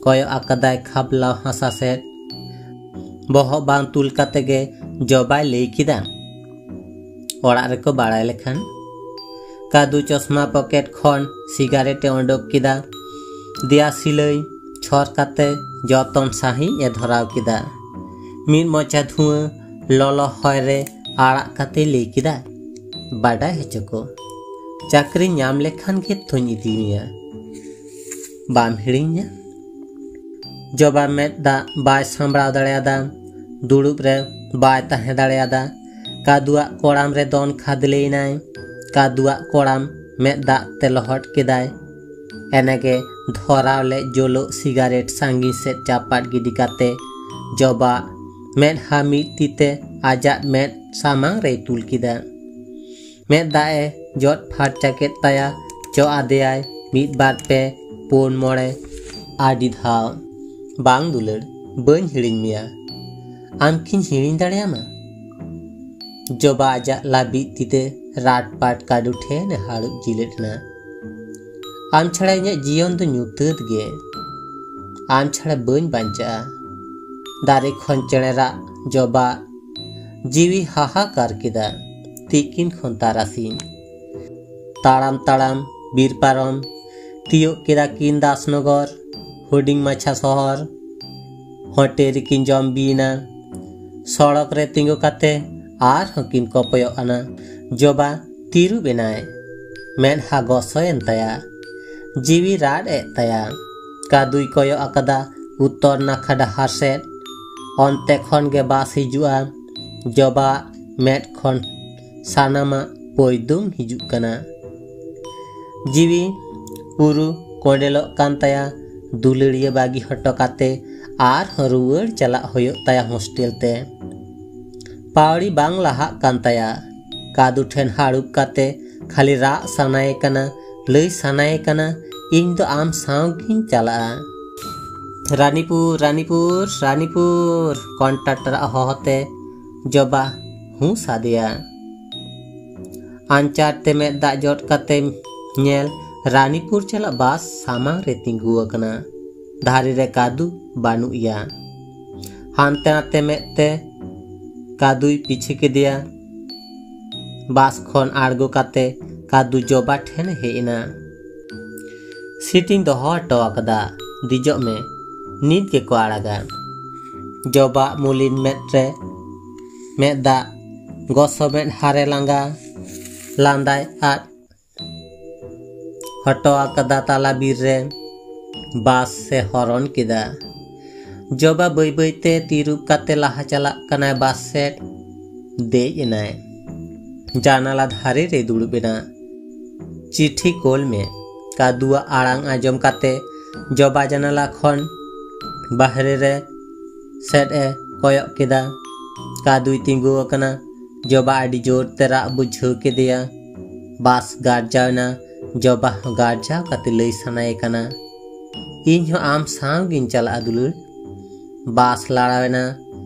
ᱠᱚᱭᱚᱜ ᱟᱠᱟᱫᱟᱭ ᱠᱷᱟᱵᱞᱟᱣ ᱦᱟᱥᱟ ᱥᱮᱫ᱾ ᱵᱚᱦᱚᱜ ᱵᱟᱝ ᱛᱩᱞ ᱠᱟᱛᱮ ᱜᱮ ᱡᱚᱵᱟᱭ ᱞᱟᱹᱭ ᱠᱮᱫᱟ, "ᱚᱲᱟᱜ ᱨᱮᱠᱚ ᱵᱟᱲᱟᱭ ᱞᱮᱠᱷᱟᱱ?" ᱠᱟᱫᱩ ᱪᱚᱥᱢᱟ ᱯᱚᱠᱮᱴ ᱠᱷᱚᱱ ᱥᱤᱜᱟᱨᱮᱴ ᱮ ᱚᱰᱚᱠ ᱠᱮᱫᱟ᱾ ᱫᱮᱭᱟ ᱥᱤᱞᱟᱹᱭ ᱪᱷᱚᱨ ᱠᱟᱛᱮ ᱡᱚᱛᱚᱱ ᱥᱟᱺᱦᱤᱡ ᱮ ᱫᱷᱚᱨᱟᱣ ᱠᱮᱫᱟ᱾ ᱢᱤᱫ ᱢᱚᱪᱟ ᱫᱷᱩᱣᱟᱹ ᱞᱚᱞᱚ ᱦᱚᱭ ᱨᱮ ᱟᱲᱟᱜ ᱠᱟᱛᱮ ᱞᱟᱹᱭ ᱠᱮᱫᱟ, "ᱵᱟᱰᱟᱭ ᱦᱚᱪᱚ ᱠᱚ, ᱪᱟᱹᱠᱨᱤ ᱧᱟᱢ ᱞᱮᱠᱷᱟᱱ ᱜᱮ ᱛᱚᱧ ᱤᱫᱤ ᱢᱮᱭᱟ᱾ ᱵᱟᱢ ᱦᱤᱲᱤᱧᱟ?" ᱡᱚᱵᱟ ᱢᱮᱫ ᱫᱟᱜ ᱵᱟᱭ ᱥᱟᱢᱵᱲᱟᱣ ᱫᱟᱲᱮᱭᱟᱫᱟ᱾ ᱫᱩᱲᱩᱵ ᱨᱮ ᱵᱟᱭ ᱛᱟᱦᱮᱸ ᱫᱟᱲᱮᱭᱟᱫᱟ᱾ ᱠᱟᱫᱩᱣᱟᱜ ᱠᱚᱲᱟᱢ ᱨᱮ ᱫᱚᱱ ᱠᱷᱟᱫᱽᱞᱮᱭᱮᱱᱟᱭ᱾ ᱠᱟᱫᱩᱣᱟᱜ ᱠᱚᱲᱟᱢ ᱢᱮᱫ ᱫᱟᱜ ᱛᱮ ᱞᱚᱦᱚᱫ ᱠᱮᱫᱟᱭ᱾ ᱮᱱᱮᱜᱮ ᱫᱷᱚᱨᱟᱣ ᱞᱮᱫ ᱡᱳᱞᱳᱜ ᱥᱤᱜᱟᱨᱮᱴ ᱥᱟᱺᱜᱤᱧ ᱥᱮᱫ ᱪᱟᱯᱟᱫ ᱜᱤᱰᱤ ᱠᱟᱛᱮ ᱡᱚᱵᱟᱜ ᱢᱮᱫᱦᱟ ᱢᱤᱫ ᱛᱤ ᱛᱮ ᱟᱡᱟᱜ ᱢᱮᱫ ᱥᱟᱢᱟᱝ ᱨᱮᱭ ᱛᱩᱞ ᱠᱮᱫᱟ᱾ ᱢᱮᱫ ᱫᱟᱜ ᱮ ᱡᱚᱫ ᱯᱷᱟᱨᱪᱟ ᱠᱮᱫ ᱛᱟᱭᱟ᱾ ᱪᱚᱜ ᱟᱫᱮᱭᱟᱭ ᱢᱤᱫ ᱵᱟᱨ ᱯᱮ ᱯᱩᱱ ᱢᱚᱬᱮ, ᱟᱹᱰᱤ ᱫᱷᱟᱣ᱾ "ᱵᱟᱝ ᱫᱩᱞᱟᱹᱲ, ᱵᱟᱹᱧ ᱦᱤᱲᱤᱧ ᱢᱮᱭᱟ᱾ ᱟᱢ ᱠᱤᱧ ᱦᱤᱲᱤᱧ ᱫᱟᱲᱮᱭᱟᱢᱟ?" ᱡᱚᱵᱟ ᱟᱡᱟᱜ ᱞᱟᱹᱵᱤᱫ ᱛᱤ ᱛᱮ ᱨᱟᱴ ᱯᱟᱴ ᱠᱟᱹᱰᱩ ᱴᱷᱮᱱ ᱮ ᱦᱟᱹᱲᱩᱵ ᱡᱤᱞᱟᱹᱫ ᱮᱱᱟ᱾ "ᱟᱢ ᱪᱷᱟᱲᱟ ᱤᱧᱟᱹᱜ ᱡᱤᱭᱚᱱ ᱫᱚ ᱧᱩᱛᱟᱹᱛ ᱜᱮ᱾ ᱟᱢ ᱪᱷᱟᱲᱟ ᱵᱟᱹᱧ ᱵᱟᱧᱪᱟᱜᱼᱟ᱾" ᱫᱟᱨᱮ ᱠᱷᱚᱱ ᱪᱮᱬᱮ ᱨᱟᱜ ᱡᱚᱵᱟ ᱡᱤᱣᱤ ᱦᱟᱦᱟᱠᱟᱨ ᱠᱮᱫᱟ᱾ ᱛᱤᱠᱤᱱ ᱠᱷᱚᱱ ᱛᱟᱨᱟᱥᱤᱧ᱾ ᱛᱟᱲᱟᱢ ᱛᱟᱲᱟᱢ ᱵᱤᱨ ᱯᱟᱨᱚᱢ ᱛᱤᱭᱳᱜ ᱠᱮᱫᱟ ᱠᱤᱱ ᱫᱟᱥᱱᱚᱜᱚᱨ᱾ ᱦᱩᱰᱤᱧ ᱢᱟᱪᱷᱟ ᱥᱚᱦᱚᱨ᱾ ᱦᱚᱴᱮ ᱨᱮᱠᱤᱱ ᱡᱚᱢ ᱵᱤᱭᱮᱱᱟ᱾ ᱥᱚᱲᱚᱠ ᱨᱮ ᱛᱤᱸᱜᱩ ᱠᱟᱛᱮ ᱟᱨᱦᱚᱸ ᱠᱤᱱ ᱠᱚᱯᱚᱭᱚᱜ ᱟᱱᱟ᱾ ᱡᱚᱵᱟ ᱛᱤᱨᱩᱵ ᱮᱱᱟᱭ᱾ ᱢᱮᱫᱦᱟ ᱜᱚᱥᱚᱭᱮᱱ ᱛᱟᱭᱟ᱾ ᱡᱤᱣᱤ ᱨᱟᱲ ᱮᱫ ᱛᱟᱭᱟ᱾ ᱠᱟᱫᱩᱭ ᱠᱚᱭᱚᱜ ᱟᱠᱟᱫᱟ ᱩᱛᱛᱚᱨ ᱱᱟᱠᱷᱟ ᱰᱟᱦᱟᱨ ᱥᱮᱫ᱾ ᱚᱱᱛᱮ ᱠᱷᱚᱱ ᱜᱮ ᱵᱟᱥ ᱦᱤᱡᱩᱜᱼᱟ᱾ ᱡᱚᱵᱟᱜ ᱢᱮᱫ ᱠᱷᱚᱱ ᱥᱟᱱᱟᱢᱟᱜ ᱯᱚᱭᱫᱩᱢ ᱦᱤᱡᱩᱜ ᱠᱟᱱᱟ᱾ ᱡᱤᱣᱤ ᱩᱨᱩ ᱠᱚᱸᱰᱮᱞᱚᱜ ᱠᱟᱱ ᱛᱟᱭᱟ᱾ ᱫᱩᱞᱟᱹᱲᱤᱭᱟᱹ ᱵᱟᱹᱜᱤ ᱦᱚᱴᱚ ᱠᱟᱛᱮ ᱟᱨᱦᱚᱸ ᱨᱩᱣᱟᱹᱲ ᱪᱟᱞᱟᱜ ᱦᱩᱭᱩᱜ ᱛᱟᱭᱟ ᱦᱳᱥᱴᱮᱞ ᱛᱮ᱾ ᱯᱟᱣᱲᱤ ᱵᱟᱝ ᱞᱟᱦᱟᱜ ᱠᱟᱱ ᱛᱟᱭᱟ᱾ ᱠᱟᱫᱩ ᱴᱷᱮᱱ ᱦᱟᱹᱲᱩᱵ ᱠᱟᱛᱮ ᱠᱷᱟᱹᱞᱤ ᱨᱟᱜ ᱥᱟᱱᱟᱭᱮ ᱠᱟᱱᱟ, ᱞᱟᱹᱭ ᱥᱟᱱᱟᱭᱮ ᱠᱟᱱᱟ, "ᱤᱧ ᱫᱚ ᱟᱢ ᱥᱟᱶ ᱜᱤᱧ ᱪᱟᱞᱟᱜᱼᱟ᱾" "ᱨᱟᱱᱤᱯᱩᱨ, ᱨᱟᱱᱤᱯᱩᱨ, ᱨᱟᱱᱤᱯᱩᱨ!" ᱠᱚᱱᱴᱟᱠᱴᱟᱨᱟᱜ ᱦᱚᱦᱚ ᱛᱮ ᱡᱚᱵᱟ ᱦᱩᱸ ᱥᱟᱫᱮᱭᱟ᱾ ᱟᱧᱪᱟᱨ ᱛᱮ ᱢᱮᱫ ᱫᱟᱜ ᱡᱚᱫ ᱠᱟᱛᱮ ᱧᱮᱞ, ᱨᱟᱱᱤᱯᱩᱨ ᱪᱟᱞᱟᱜ ᱵᱟᱥ ᱥᱟᱢᱟᱝ ᱨᱮ ᱛᱤᱸᱜᱩ ᱟᱠᱟᱱᱟ᱾ ᱫᱷᱟᱨᱮ ᱨᱮ ᱠᱟᱫᱩ ᱵᱟᱹᱱᱩᱜ ᱮᱭᱟ᱾ ᱦᱟᱱᱛᱮ ᱱᱟᱛᱮ ᱢᱮᱫ ᱛᱮ ᱠᱟᱫᱩᱭ ᱯᱤᱪᱷᱤ ᱠᱮᱫᱮᱭᱟ᱾ ᱵᱟᱥ ᱠᱷᱚᱱ ᱟᱬᱜᱚ ᱠᱟᱛᱮ ᱠᱟᱫᱩ ᱡᱚᱵᱟ ᱴᱷᱮᱱ ᱦᱮᱡ ᱮᱱᱟ᱾ ᱥᱤᱴᱤᱧ ᱫᱚᱦᱚ ᱦᱚᱴᱚ ᱟᱠᱟᱫᱟ, ᱫᱮᱡᱚᱜ ᱢᱮ, ᱱᱤᱛ ᱜᱮᱠᱚ ᱟᱲᱟᱜᱟ᱾ ᱡᱚᱵᱟᱜ ᱢᱩᱞᱤᱱ ᱢᱮᱫ ᱨᱮ ᱢᱮᱫ ᱫᱟᱜ, ᱜᱚᱥᱚ ᱢᱮᱫ ᱦᱟᱨᱮ ᱞᱟᱸᱜᱟ, ᱞᱟᱸᱫᱟᱭ ᱟᱫ ᱦᱚᱴᱚ ᱟᱠᱟᱫᱟ ᱛᱟᱞᱟ ᱵᱤᱨ ᱨᱮ᱾ ᱵᱟᱥ ᱮ ᱦᱚᱨᱚᱱ ᱠᱮᱫᱟ᱾ ᱡᱚᱵᱟ ᱵᱟᱹᱭ ᱵᱟᱹᱭ ᱛᱮ ᱛᱤᱨᱩᱵ ᱠᱟᱛᱮ ᱞᱟᱦᱟ ᱪᱟᱞᱟᱜ ᱠᱟᱱᱟᱭ ᱵᱟᱥ ᱥᱮᱫ᱾ ᱫᱮᱡ ᱮᱱᱟᱭ᱾ ᱡᱟᱱᱟᱞᱟ ᱫᱷᱟᱨᱮ ᱨᱮ ᱫᱩᱲᱩᱵ ᱮᱱᱟ᱾ "ᱪᱤᱴᱷᱤ ᱠᱳᱞ ᱢᱮ", ᱠᱟᱫᱩᱣᱟᱜ ᱟᱲᱟᱝ ᱟᱸᱡᱚᱢ ᱠᱟᱛᱮ ᱡᱚᱵᱟ ᱡᱟᱱᱟᱞᱟ ᱠᱷᱚᱱ ᱵᱟᱦᱨᱮ ᱨᱮ ᱥᱮᱫ ᱮ ᱠᱚᱭᱚᱜ ᱠᱮᱫᱟ᱾ ᱠᱟᱫᱩᱭ ᱛᱤᱸᱜᱩ ᱟᱠᱟᱱᱟ᱾ ᱡᱚᱵᱟ ᱟᱹᱰᱤ ᱡᱳᱨ ᱛᱮ ᱨᱟᱜ ᱵᱩᱡᱷᱟᱹᱣ ᱠᱮᱫᱮᱭᱟ᱾ ᱵᱟᱥ ᱜᱟᱨᱡᱟᱣ ᱮᱱᱟ᱾ ᱡᱚᱵᱟ ᱦᱚᱸ ᱜᱟᱨᱡᱟᱣ ᱠᱟᱛᱮ ᱞᱟᱹᱭ ᱥᱟᱱᱟᱭᱮ ᱠᱟᱱᱟ, "ᱤᱧ ᱦᱚᱸ ᱟᱢ ᱥᱟᱶ ᱜᱤᱧ ᱪᱟᱞᱟᱜᱼᱟ ᱫᱩᱞᱟᱹᱲ᱾" ᱵᱟᱥ ᱞᱟᱲᱟᱣ ᱮᱱᱟ᱾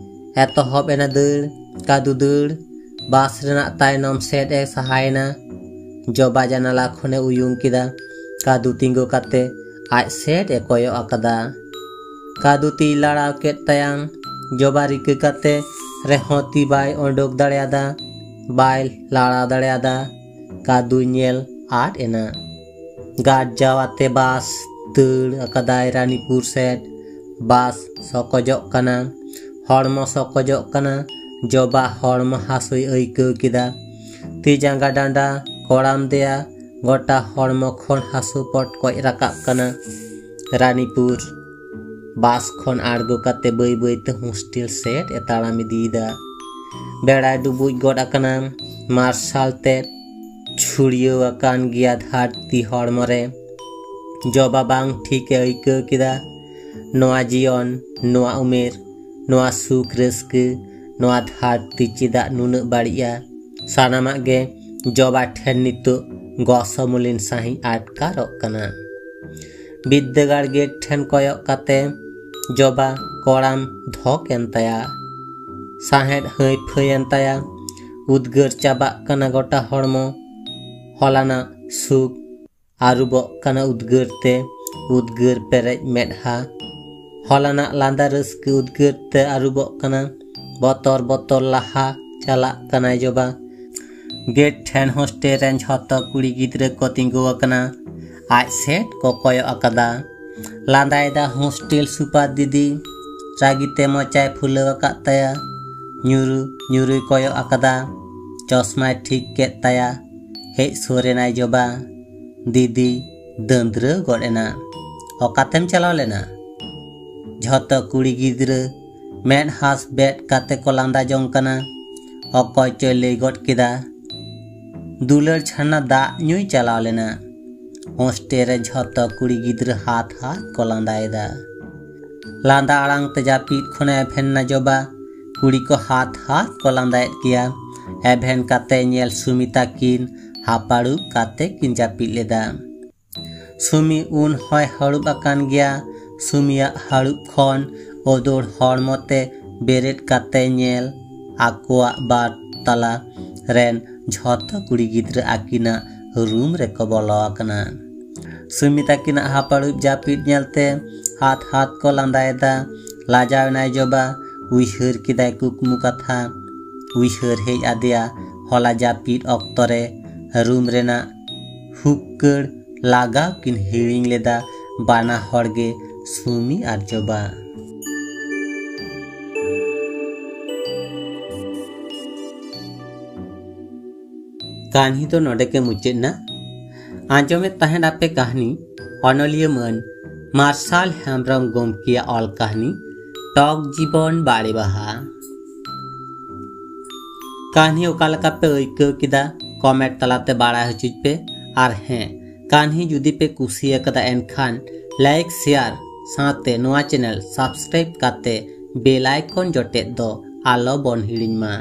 ᱮᱛᱚᱦᱚᱵ ᱮᱱᱟ ᱫᱟᱹᱲ, ᱠᱟᱫᱩ ᱫᱟᱹᱲ᱾ ᱵᱟᱥ ᱨᱮᱱᱟᱜ ᱛᱟᱭᱱᱚᱢ ᱥᱮᱫ ᱮ ᱥᱟᱦᱟᱭᱮᱱᱟ᱾ ᱡᱚᱵᱟ ᱡᱟᱱᱟᱞᱟ ᱠᱷᱚᱱᱮ ᱩᱭᱩᱝ ᱠᱮᱫᱟ᱾ ᱠᱟᱫᱩ ᱛᱤᱸᱜᱩ ᱠᱟᱛᱮ ᱟᱡ ᱥᱮᱫ ᱮ ᱠᱚᱭᱚᱜ ᱟᱠᱟᱫᱟ᱾ ᱠᱟᱫᱩ ᱛᱤᱭ ᱞᱟᱲᱟᱣ ᱠᱮᱫ ᱛᱟᱭᱟ᱾ ᱡᱚᱵᱟ ᱨᱤᱠᱟᱹ ᱠᱟᱛᱮ ᱨᱮᱦᱚᱸ ᱛᱤ ᱵᱟᱭ ᱚᱰᱚᱠ ᱫᱟᱲᱮᱭᱟᱫᱟ, ᱵᱟᱭ ᱞᱟᱲᱟᱣ ᱫᱟᱲᱮᱭᱟᱫᱟ᱾ ᱠᱟᱫᱩᱭ ᱧᱮᱞ ᱟᱫ ᱮᱱᱟ᱾ ᱜᱟᱨᱡᱟᱣ ᱟᱛᱮ ᱵᱟᱥ ᱫᱟᱹᱲ ᱟᱠᱟᱫᱟᱭ ᱨᱟᱱᱤᱯᱩᱨ ᱥᱮᱫ᱾ ᱵᱟᱥ ᱥᱚᱠᱚᱡᱚᱜ ᱠᱟᱱᱟ, ᱦᱚᱲᱢᱚ ᱥᱚᱠᱚᱡᱚᱜ ᱠᱟᱱᱟ᱾ ᱡᱚᱵᱟ ᱦᱚᱲᱢᱚ ᱦᱟᱹᱥᱩᱭ ᱟᱹᱭᱠᱟᱹᱣ ᱠᱮᱫᱟ᱾ ᱛᱤ ᱡᱟᱸᱜᱟ ᱰᱟᱸᱰᱟ ᱠᱚᱲᱟᱢ ᱫᱮᱭᱟ, ᱜᱚᱴᱟ ᱦᱚᱲᱢᱚ ᱠᱷᱚᱱ ᱦᱟᱹᱥᱩ ᱯᱚᱴᱠᱚᱡ ᱨᱟᱠᱟᱵ ᱠᱟᱱᱟ᱾ ᱨᱟᱱᱤᱯᱩᱨ᱾ ᱵᱟᱥ ᱠᱷᱚᱱ ᱟᱬᱜᱚ ᱠᱟᱛᱮ ᱵᱟᱹᱭ ᱵᱟᱹᱭ ᱛᱮ ᱦᱳᱥᱴᱮᱞ ᱥᱮᱫ ᱮ ᱛᱟᱲᱟᱢ ᱤᱫᱤᱭᱮᱫᱟ᱾ ᱵᱮᱲᱟᱭ ᱰᱩᱵᱩᱡ ᱜᱚᱫ ᱟᱠᱟᱱᱟ᱾ ᱢᱟᱨᱥᱟᱞ ᱛᱮ ᱪᱷᱩᱲᱭᱟᱹᱣ ᱟᱠᱟᱱ ᱜᱮᱭᱟ ᱫᱷᱟᱹᱨᱛᱤ ᱦᱚᱲᱢᱚ ᱨᱮ᱾ ᱡᱚᱵᱟ ᱵᱟᱝ ᱴᱷᱤᱠ ᱮ ᱟᱹᱭᱠᱟᱹᱣ ᱠᱮᱫᱟ᱾ ᱱᱚᱣᱟ ᱡᱤᱭᱚᱱ, ᱱᱚᱣᱟ ᱩᱢᱮᱨ, ᱱᱚᱣᱟ ᱥᱩᱠ ᱨᱟᱹᱥᱠᱟᱹ, ᱱᱚᱣᱟ ᱫᱷᱟᱹᱨᱛᱤ ᱪᱮᱫᱟᱜ ᱱᱩᱱᱟᱹᱜ ᱵᱟᱹᱲᱤᱡᱼᱟ? ᱥᱟᱱᱟᱢᱟᱜ ᱜᱮ ᱡᱚᱵᱟ ᱴᱷᱮᱱ ᱱᱤᱛᱚᱜ ᱜᱚᱥᱚᱢᱚᱞᱤᱱ ᱥᱟᱺᱦᱤᱡ ᱟᱴᱠᱟᱨᱚᱜ ᱠᱟᱱᱟ᱾ ᱵᱤᱫᱽᱫᱟᱹᱜᱟᱲ ᱜᱮᱴ ᱴᱷᱮᱱ ᱠᱚᱭᱚᱜ ᱠᱟᱛᱮ ᱡᱚᱵᱟ ᱠᱚᱲᱟᱢ ᱫᱷᱚᱠ ᱮᱱ ᱛᱟᱭᱟ᱾ ᱥᱟᱦᱮᱫ ᱦᱟᱹᱭ ᱯᱷᱟᱹᱭ ᱮᱱ ᱛᱟᱭᱟ᱾ ᱩᱫᱽᱜᱟᱹᱨ ᱪᱟᱵᱟᱜ ᱠᱟᱱᱟ ᱜᱚᱴᱟ ᱦᱚᱲᱢᱚ᱾ ᱦᱚᱞᱟᱱᱟᱜ ᱥᱩᱠ ᱟᱹᱨᱩᱵᱚᱜ ᱠᱟᱱᱟ ᱩᱫᱽᱜᱟᱹᱨ ᱛᱮ, ᱩᱫᱽᱜᱟᱹᱨ ᱯᱮᱨᱮᱡ ᱢᱮᱫᱦᱟ᱾ ᱦᱚᱞᱟᱱᱟᱜ ᱞᱟᱸᱫᱟ ᱨᱟᱹᱥᱠᱟᱹ ᱩᱫᱽᱜᱟᱹᱨ ᱛᱮ ᱟᱹᱨᱩᱵᱚᱜ ᱠᱟᱱᱟ᱾ ᱵᱚᱛᱚᱨ ᱵᱚᱛᱚᱨ ᱞᱟᱦᱟ ᱪᱟᱞᱟᱜ ᱠᱟᱱᱟᱭ ᱡᱚᱵᱟ᱾ ᱜᱮᱴ ᱴᱷᱮᱱ ᱦᱳᱥᱴᱮᱞ ᱨᱮᱱ ᱡᱷᱚᱛᱚ ᱠᱩᱲᱤ ᱜᱤᱫᱽᱨᱟᱹ ᱠᱚ ᱛᱤᱸᱜᱩ ᱟᱠᱟᱱᱟ᱾ ᱟᱡ ᱥᱮᱫ ᱠᱚ ᱠᱚᱭᱚᱜ ᱟᱠᱟᱫᱟ᱾ ᱞᱟᱸᱫᱟᱭᱮᱫᱟ ᱦᱳᱥᱴᱮᱞ ᱥᱩᱯᱟᱨ ᱫᱤᱫᱤ᱾ ᱨᱟᱹᱜᱤᱛᱮ ᱢᱚᱪᱟᱭ ᱯᱷᱩᱞᱟᱹᱣ ᱟᱠᱟᱫ ᱛᱟᱭᱟ᱾ ᱧᱩᱨᱩ ᱧᱩᱨᱩᱭ ᱠᱚᱭᱚᱜ ᱟᱠᱟᱫᱟ᱾ ᱪᱚᱥᱢᱟᱭ ᱴᱷᱤᱠ ᱠᱮᱫ ᱛᱟᱭᱟ᱾ ᱦᱮᱡ ᱥᱩᱨ ᱮᱱᱟᱭ ᱡᱚᱵᱟ᱾ ᱫᱤᱫᱤ ᱫᱟᱹᱱᱫᱽᱨᱟᱹ ᱜᱚᱫ ᱮᱱᱟ᱾ "ᱚᱠᱟᱛᱮᱢ ᱪᱟᱞᱟᱣ ᱞᱮᱱᱟ?" ᱡᱷᱚᱛᱚ ᱠᱩᱲᱤ ᱜᱤᱫᱽᱨᱟᱹ ᱢᱮᱫ ᱦᱟᱸᱥ ᱵᱮᱫ ᱠᱟᱛᱮ ᱠᱚ ᱞᱟᱸᱫᱟ ᱡᱚᱝ ᱠᱟᱱᱟ᱾ ᱚᱠᱚᱭ ᱪᱚᱭ ᱞᱟᱹᱭ ᱜᱚᱫ ᱠᱮᱫᱟ, "ᱫᱩᱞᱟᱹᱲ ᱪᱷᱟᱱᱟ ᱫᱟᱜ ᱧᱩᱭ ᱪᱟᱞᱟᱣ ᱞᱮᱱᱟ᱾" ᱦᱳᱥᱴᱮᱞ ᱨᱮ ᱡᱷᱚᱛᱚ ᱠᱩᱲᱤ ᱜᱤᱫᱽᱨᱟᱹ ᱦᱟᱛ ᱦᱟᱛ ᱠᱚ ᱞᱟᱸᱫᱟᱭᱮᱫᱟ᱾ ᱞᱟᱸᱫᱟ ᱟᱲᱟᱝ ᱛᱮ ᱡᱟᱹᱯᱤᱫ ᱠᱷᱚᱱᱮ ᱮᱵᱷᱮᱱ ᱱᱟ ᱡᱚᱵᱟ᱾ ᱠᱩᱲᱤ ᱠᱚ ᱦᱟᱛ ᱦᱟᱛ ᱠᱚ ᱞᱟᱸᱫᱟᱭᱮᱫ ᱜᱮᱭᱟ᱾ ᱮᱵᱷᱮᱱ ᱠᱟᱛᱮ ᱧᱮᱞ ᱥᱩᱢᱤ ᱛᱟᱹᱠᱤᱱ ᱦᱟᱯᱟᱲᱩᱵ ᱠᱟᱛᱮ ᱠᱤᱱ ᱡᱟᱹᱯᱤᱫ ᱞᱮᱫᱟ᱾ ᱥᱩᱢᱤ ᱩᱱ ᱦᱚᱸᱭ ᱦᱟᱹᱲᱩᱵ ᱟᱠᱟᱱ ᱜᱮᱭᱟ᱾ ᱥᱩᱢᱤᱭᱟᱜ ᱦᱟᱹᱲᱩᱵ ᱠᱷᱚᱱ ᱚᱫᱚᱲ ᱦᱚᱲᱢᱚ ᱛᱮ ᱵᱮᱨᱮᱫ ᱠᱟᱛᱮ ᱧᱮᱞ ᱟᱠᱚᱣᱟᱜ ᱵᱟᱨ ᱛᱟᱞᱟ ᱨᱮᱱ ᱡᱷᱚᱛᱚ ᱠᱩᱲᱤ ᱜᱤᱫᱽᱨᱟᱹ ᱟᱹᱠᱤᱱᱟᱜ ᱨᱩᱢ ᱨᱮᱠᱚ ᱵᱚᱞᱚ ᱟᱠᱟᱱᱟ᱾ ᱥᱩᱢᱤ ᱛᱟᱹᱠᱤᱱᱟᱜ ᱦᱟᱯᱟᱲᱩᱵ ᱡᱟᱹᱯᱤᱫ ᱧᱮᱞᱛᱮ ᱦᱟᱛ ᱦᱟᱛ ᱠᱚ ᱞᱟᱸᱫᱟᱭᱮᱫᱟ᱾ ᱞᱟᱡᱟᱣ ᱮᱱᱟᱭ ᱡᱚᱵᱟ᱾ ᱩᱭᱦᱟᱹᱨ ᱠᱮᱫᱟᱭ ᱠᱩᱠᱢᱩ ᱠᱟᱛᱷᱟ᱾ ᱩᱭᱦᱟᱹᱨ ᱦᱮᱡ ᱟᱫᱮᱭᱟ ᱦᱚᱞᱟ ᱡᱟᱹᱯᱤᱫ ᱚᱠᱛᱚ ᱨᱮ ᱨᱩᱢ ᱨᱮᱱᱟᱜ ᱦᱩᱠᱠᱟᱹᱲ ᱞᱟᱜᱟᱣ ᱠᱤᱱ ᱦᱤᱲᱤᱧ ᱞᱮᱫᱟ ᱵᱟᱱᱟ ᱦᱚᱲ ᱜᱮ ᱥᱩᱢᱤ ᱟᱨ ᱡᱚᱵᱟ᱾ ᱠᱟᱹᱦᱱᱤ ᱫᱚ ᱱᱚᱰᱮ ᱜᱮ ᱢᱩᱪᱟᱹᱫ ᱮᱱᱟ᱾ ᱟᱸᱡᱚᱢᱮᱫ ᱛᱟᱦᱮᱸᱫ ᱟᱯᱮ ᱠᱟᱹᱦᱱᱤ ᱚᱱᱚᱞᱤᱭᱟᱹ ᱢᱟᱹᱱ ᱢᱟᱨᱥᱟᱞ ᱦᱮᱢᱵᱨᱚᱢ ᱜᱚᱢᱠᱮᱭᱟᱜ ᱚᱞ ᱠᱟᱹᱦᱱᱤ ᱴᱚᱠ ᱡᱤᱵᱚᱱ ᱵᱟᱲᱮ ᱵᱟᱦᱟ᱾ ᱠᱟᱹᱦᱱᱤ ᱚᱠᱟ ᱞᱮᱠᱟ ᱯᱮ ᱟᱹᱭᱠᱟᱹᱣ ᱠᱮᱫᱟ, ᱠᱚᱢᱮᱱᱴ ᱛᱟᱞᱟᱛᱮ ᱵᱟᱲᱟᱭ ᱦᱚᱪᱚᱧ ᱯᱮ᱾ ᱟᱨ ᱦᱮᱸ, ᱠᱟᱹᱦᱱᱤ ᱡᱩᱫᱤ ᱯᱮ ᱠᱩᱥᱤ ᱟᱠᱟᱫᱟ, ᱮᱱᱠᱷᱟᱱ ᱞᱟᱭᱤᱠ, ᱥᱮᱭᱟᱨ ᱥᱟᱶᱛᱮ ᱱᱚᱣᱟ ᱪᱮᱱᱮᱞ ᱥᱟᱵᱥᱠᱨᱟᱭᱤᱵ ᱠᱟᱛᱮ ᱵᱮᱞ ᱟᱭᱠᱚᱱ ᱡᱚᱴᱮᱫ ᱫᱚ ᱟᱞᱚ ᱵᱚᱱ ᱦᱤᱲᱤᱧ ᱢᱟ᱾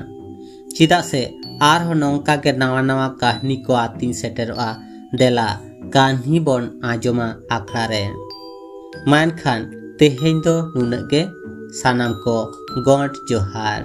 ᱪᱮᱫᱟᱜ ᱥᱮ ᱟᱨᱦᱚᱸ ᱱᱚᱝᱠᱟ ᱜᱮ ᱱᱟᱣᱟ ᱱᱟᱣᱟ ᱠᱟᱹᱦᱱᱤ ᱠᱚ ᱟᱹᱛᱤᱧ ᱥᱮᱴᱮᱨᱚᱜᱼᱟ᱾ ᱫᱮᱞᱟ, ᱠᱟᱹᱦᱱᱤ ᱵᱚᱱ ᱟᱸᱡᱚᱢᱟ ᱟᱠᱷᱲᱟ ᱨᱮ᱾ ᱢᱟ ᱮᱱᱠᱷᱟᱱ ᱛᱮᱦᱮᱧ ᱫᱚ ᱱᱩᱱᱟᱹᱜ ᱜᱮ᱾ ᱥᱟᱱᱟᱢ ᱠᱚ ᱜᱚᱸᱰ ᱡᱚᱦᱟᱨ᱾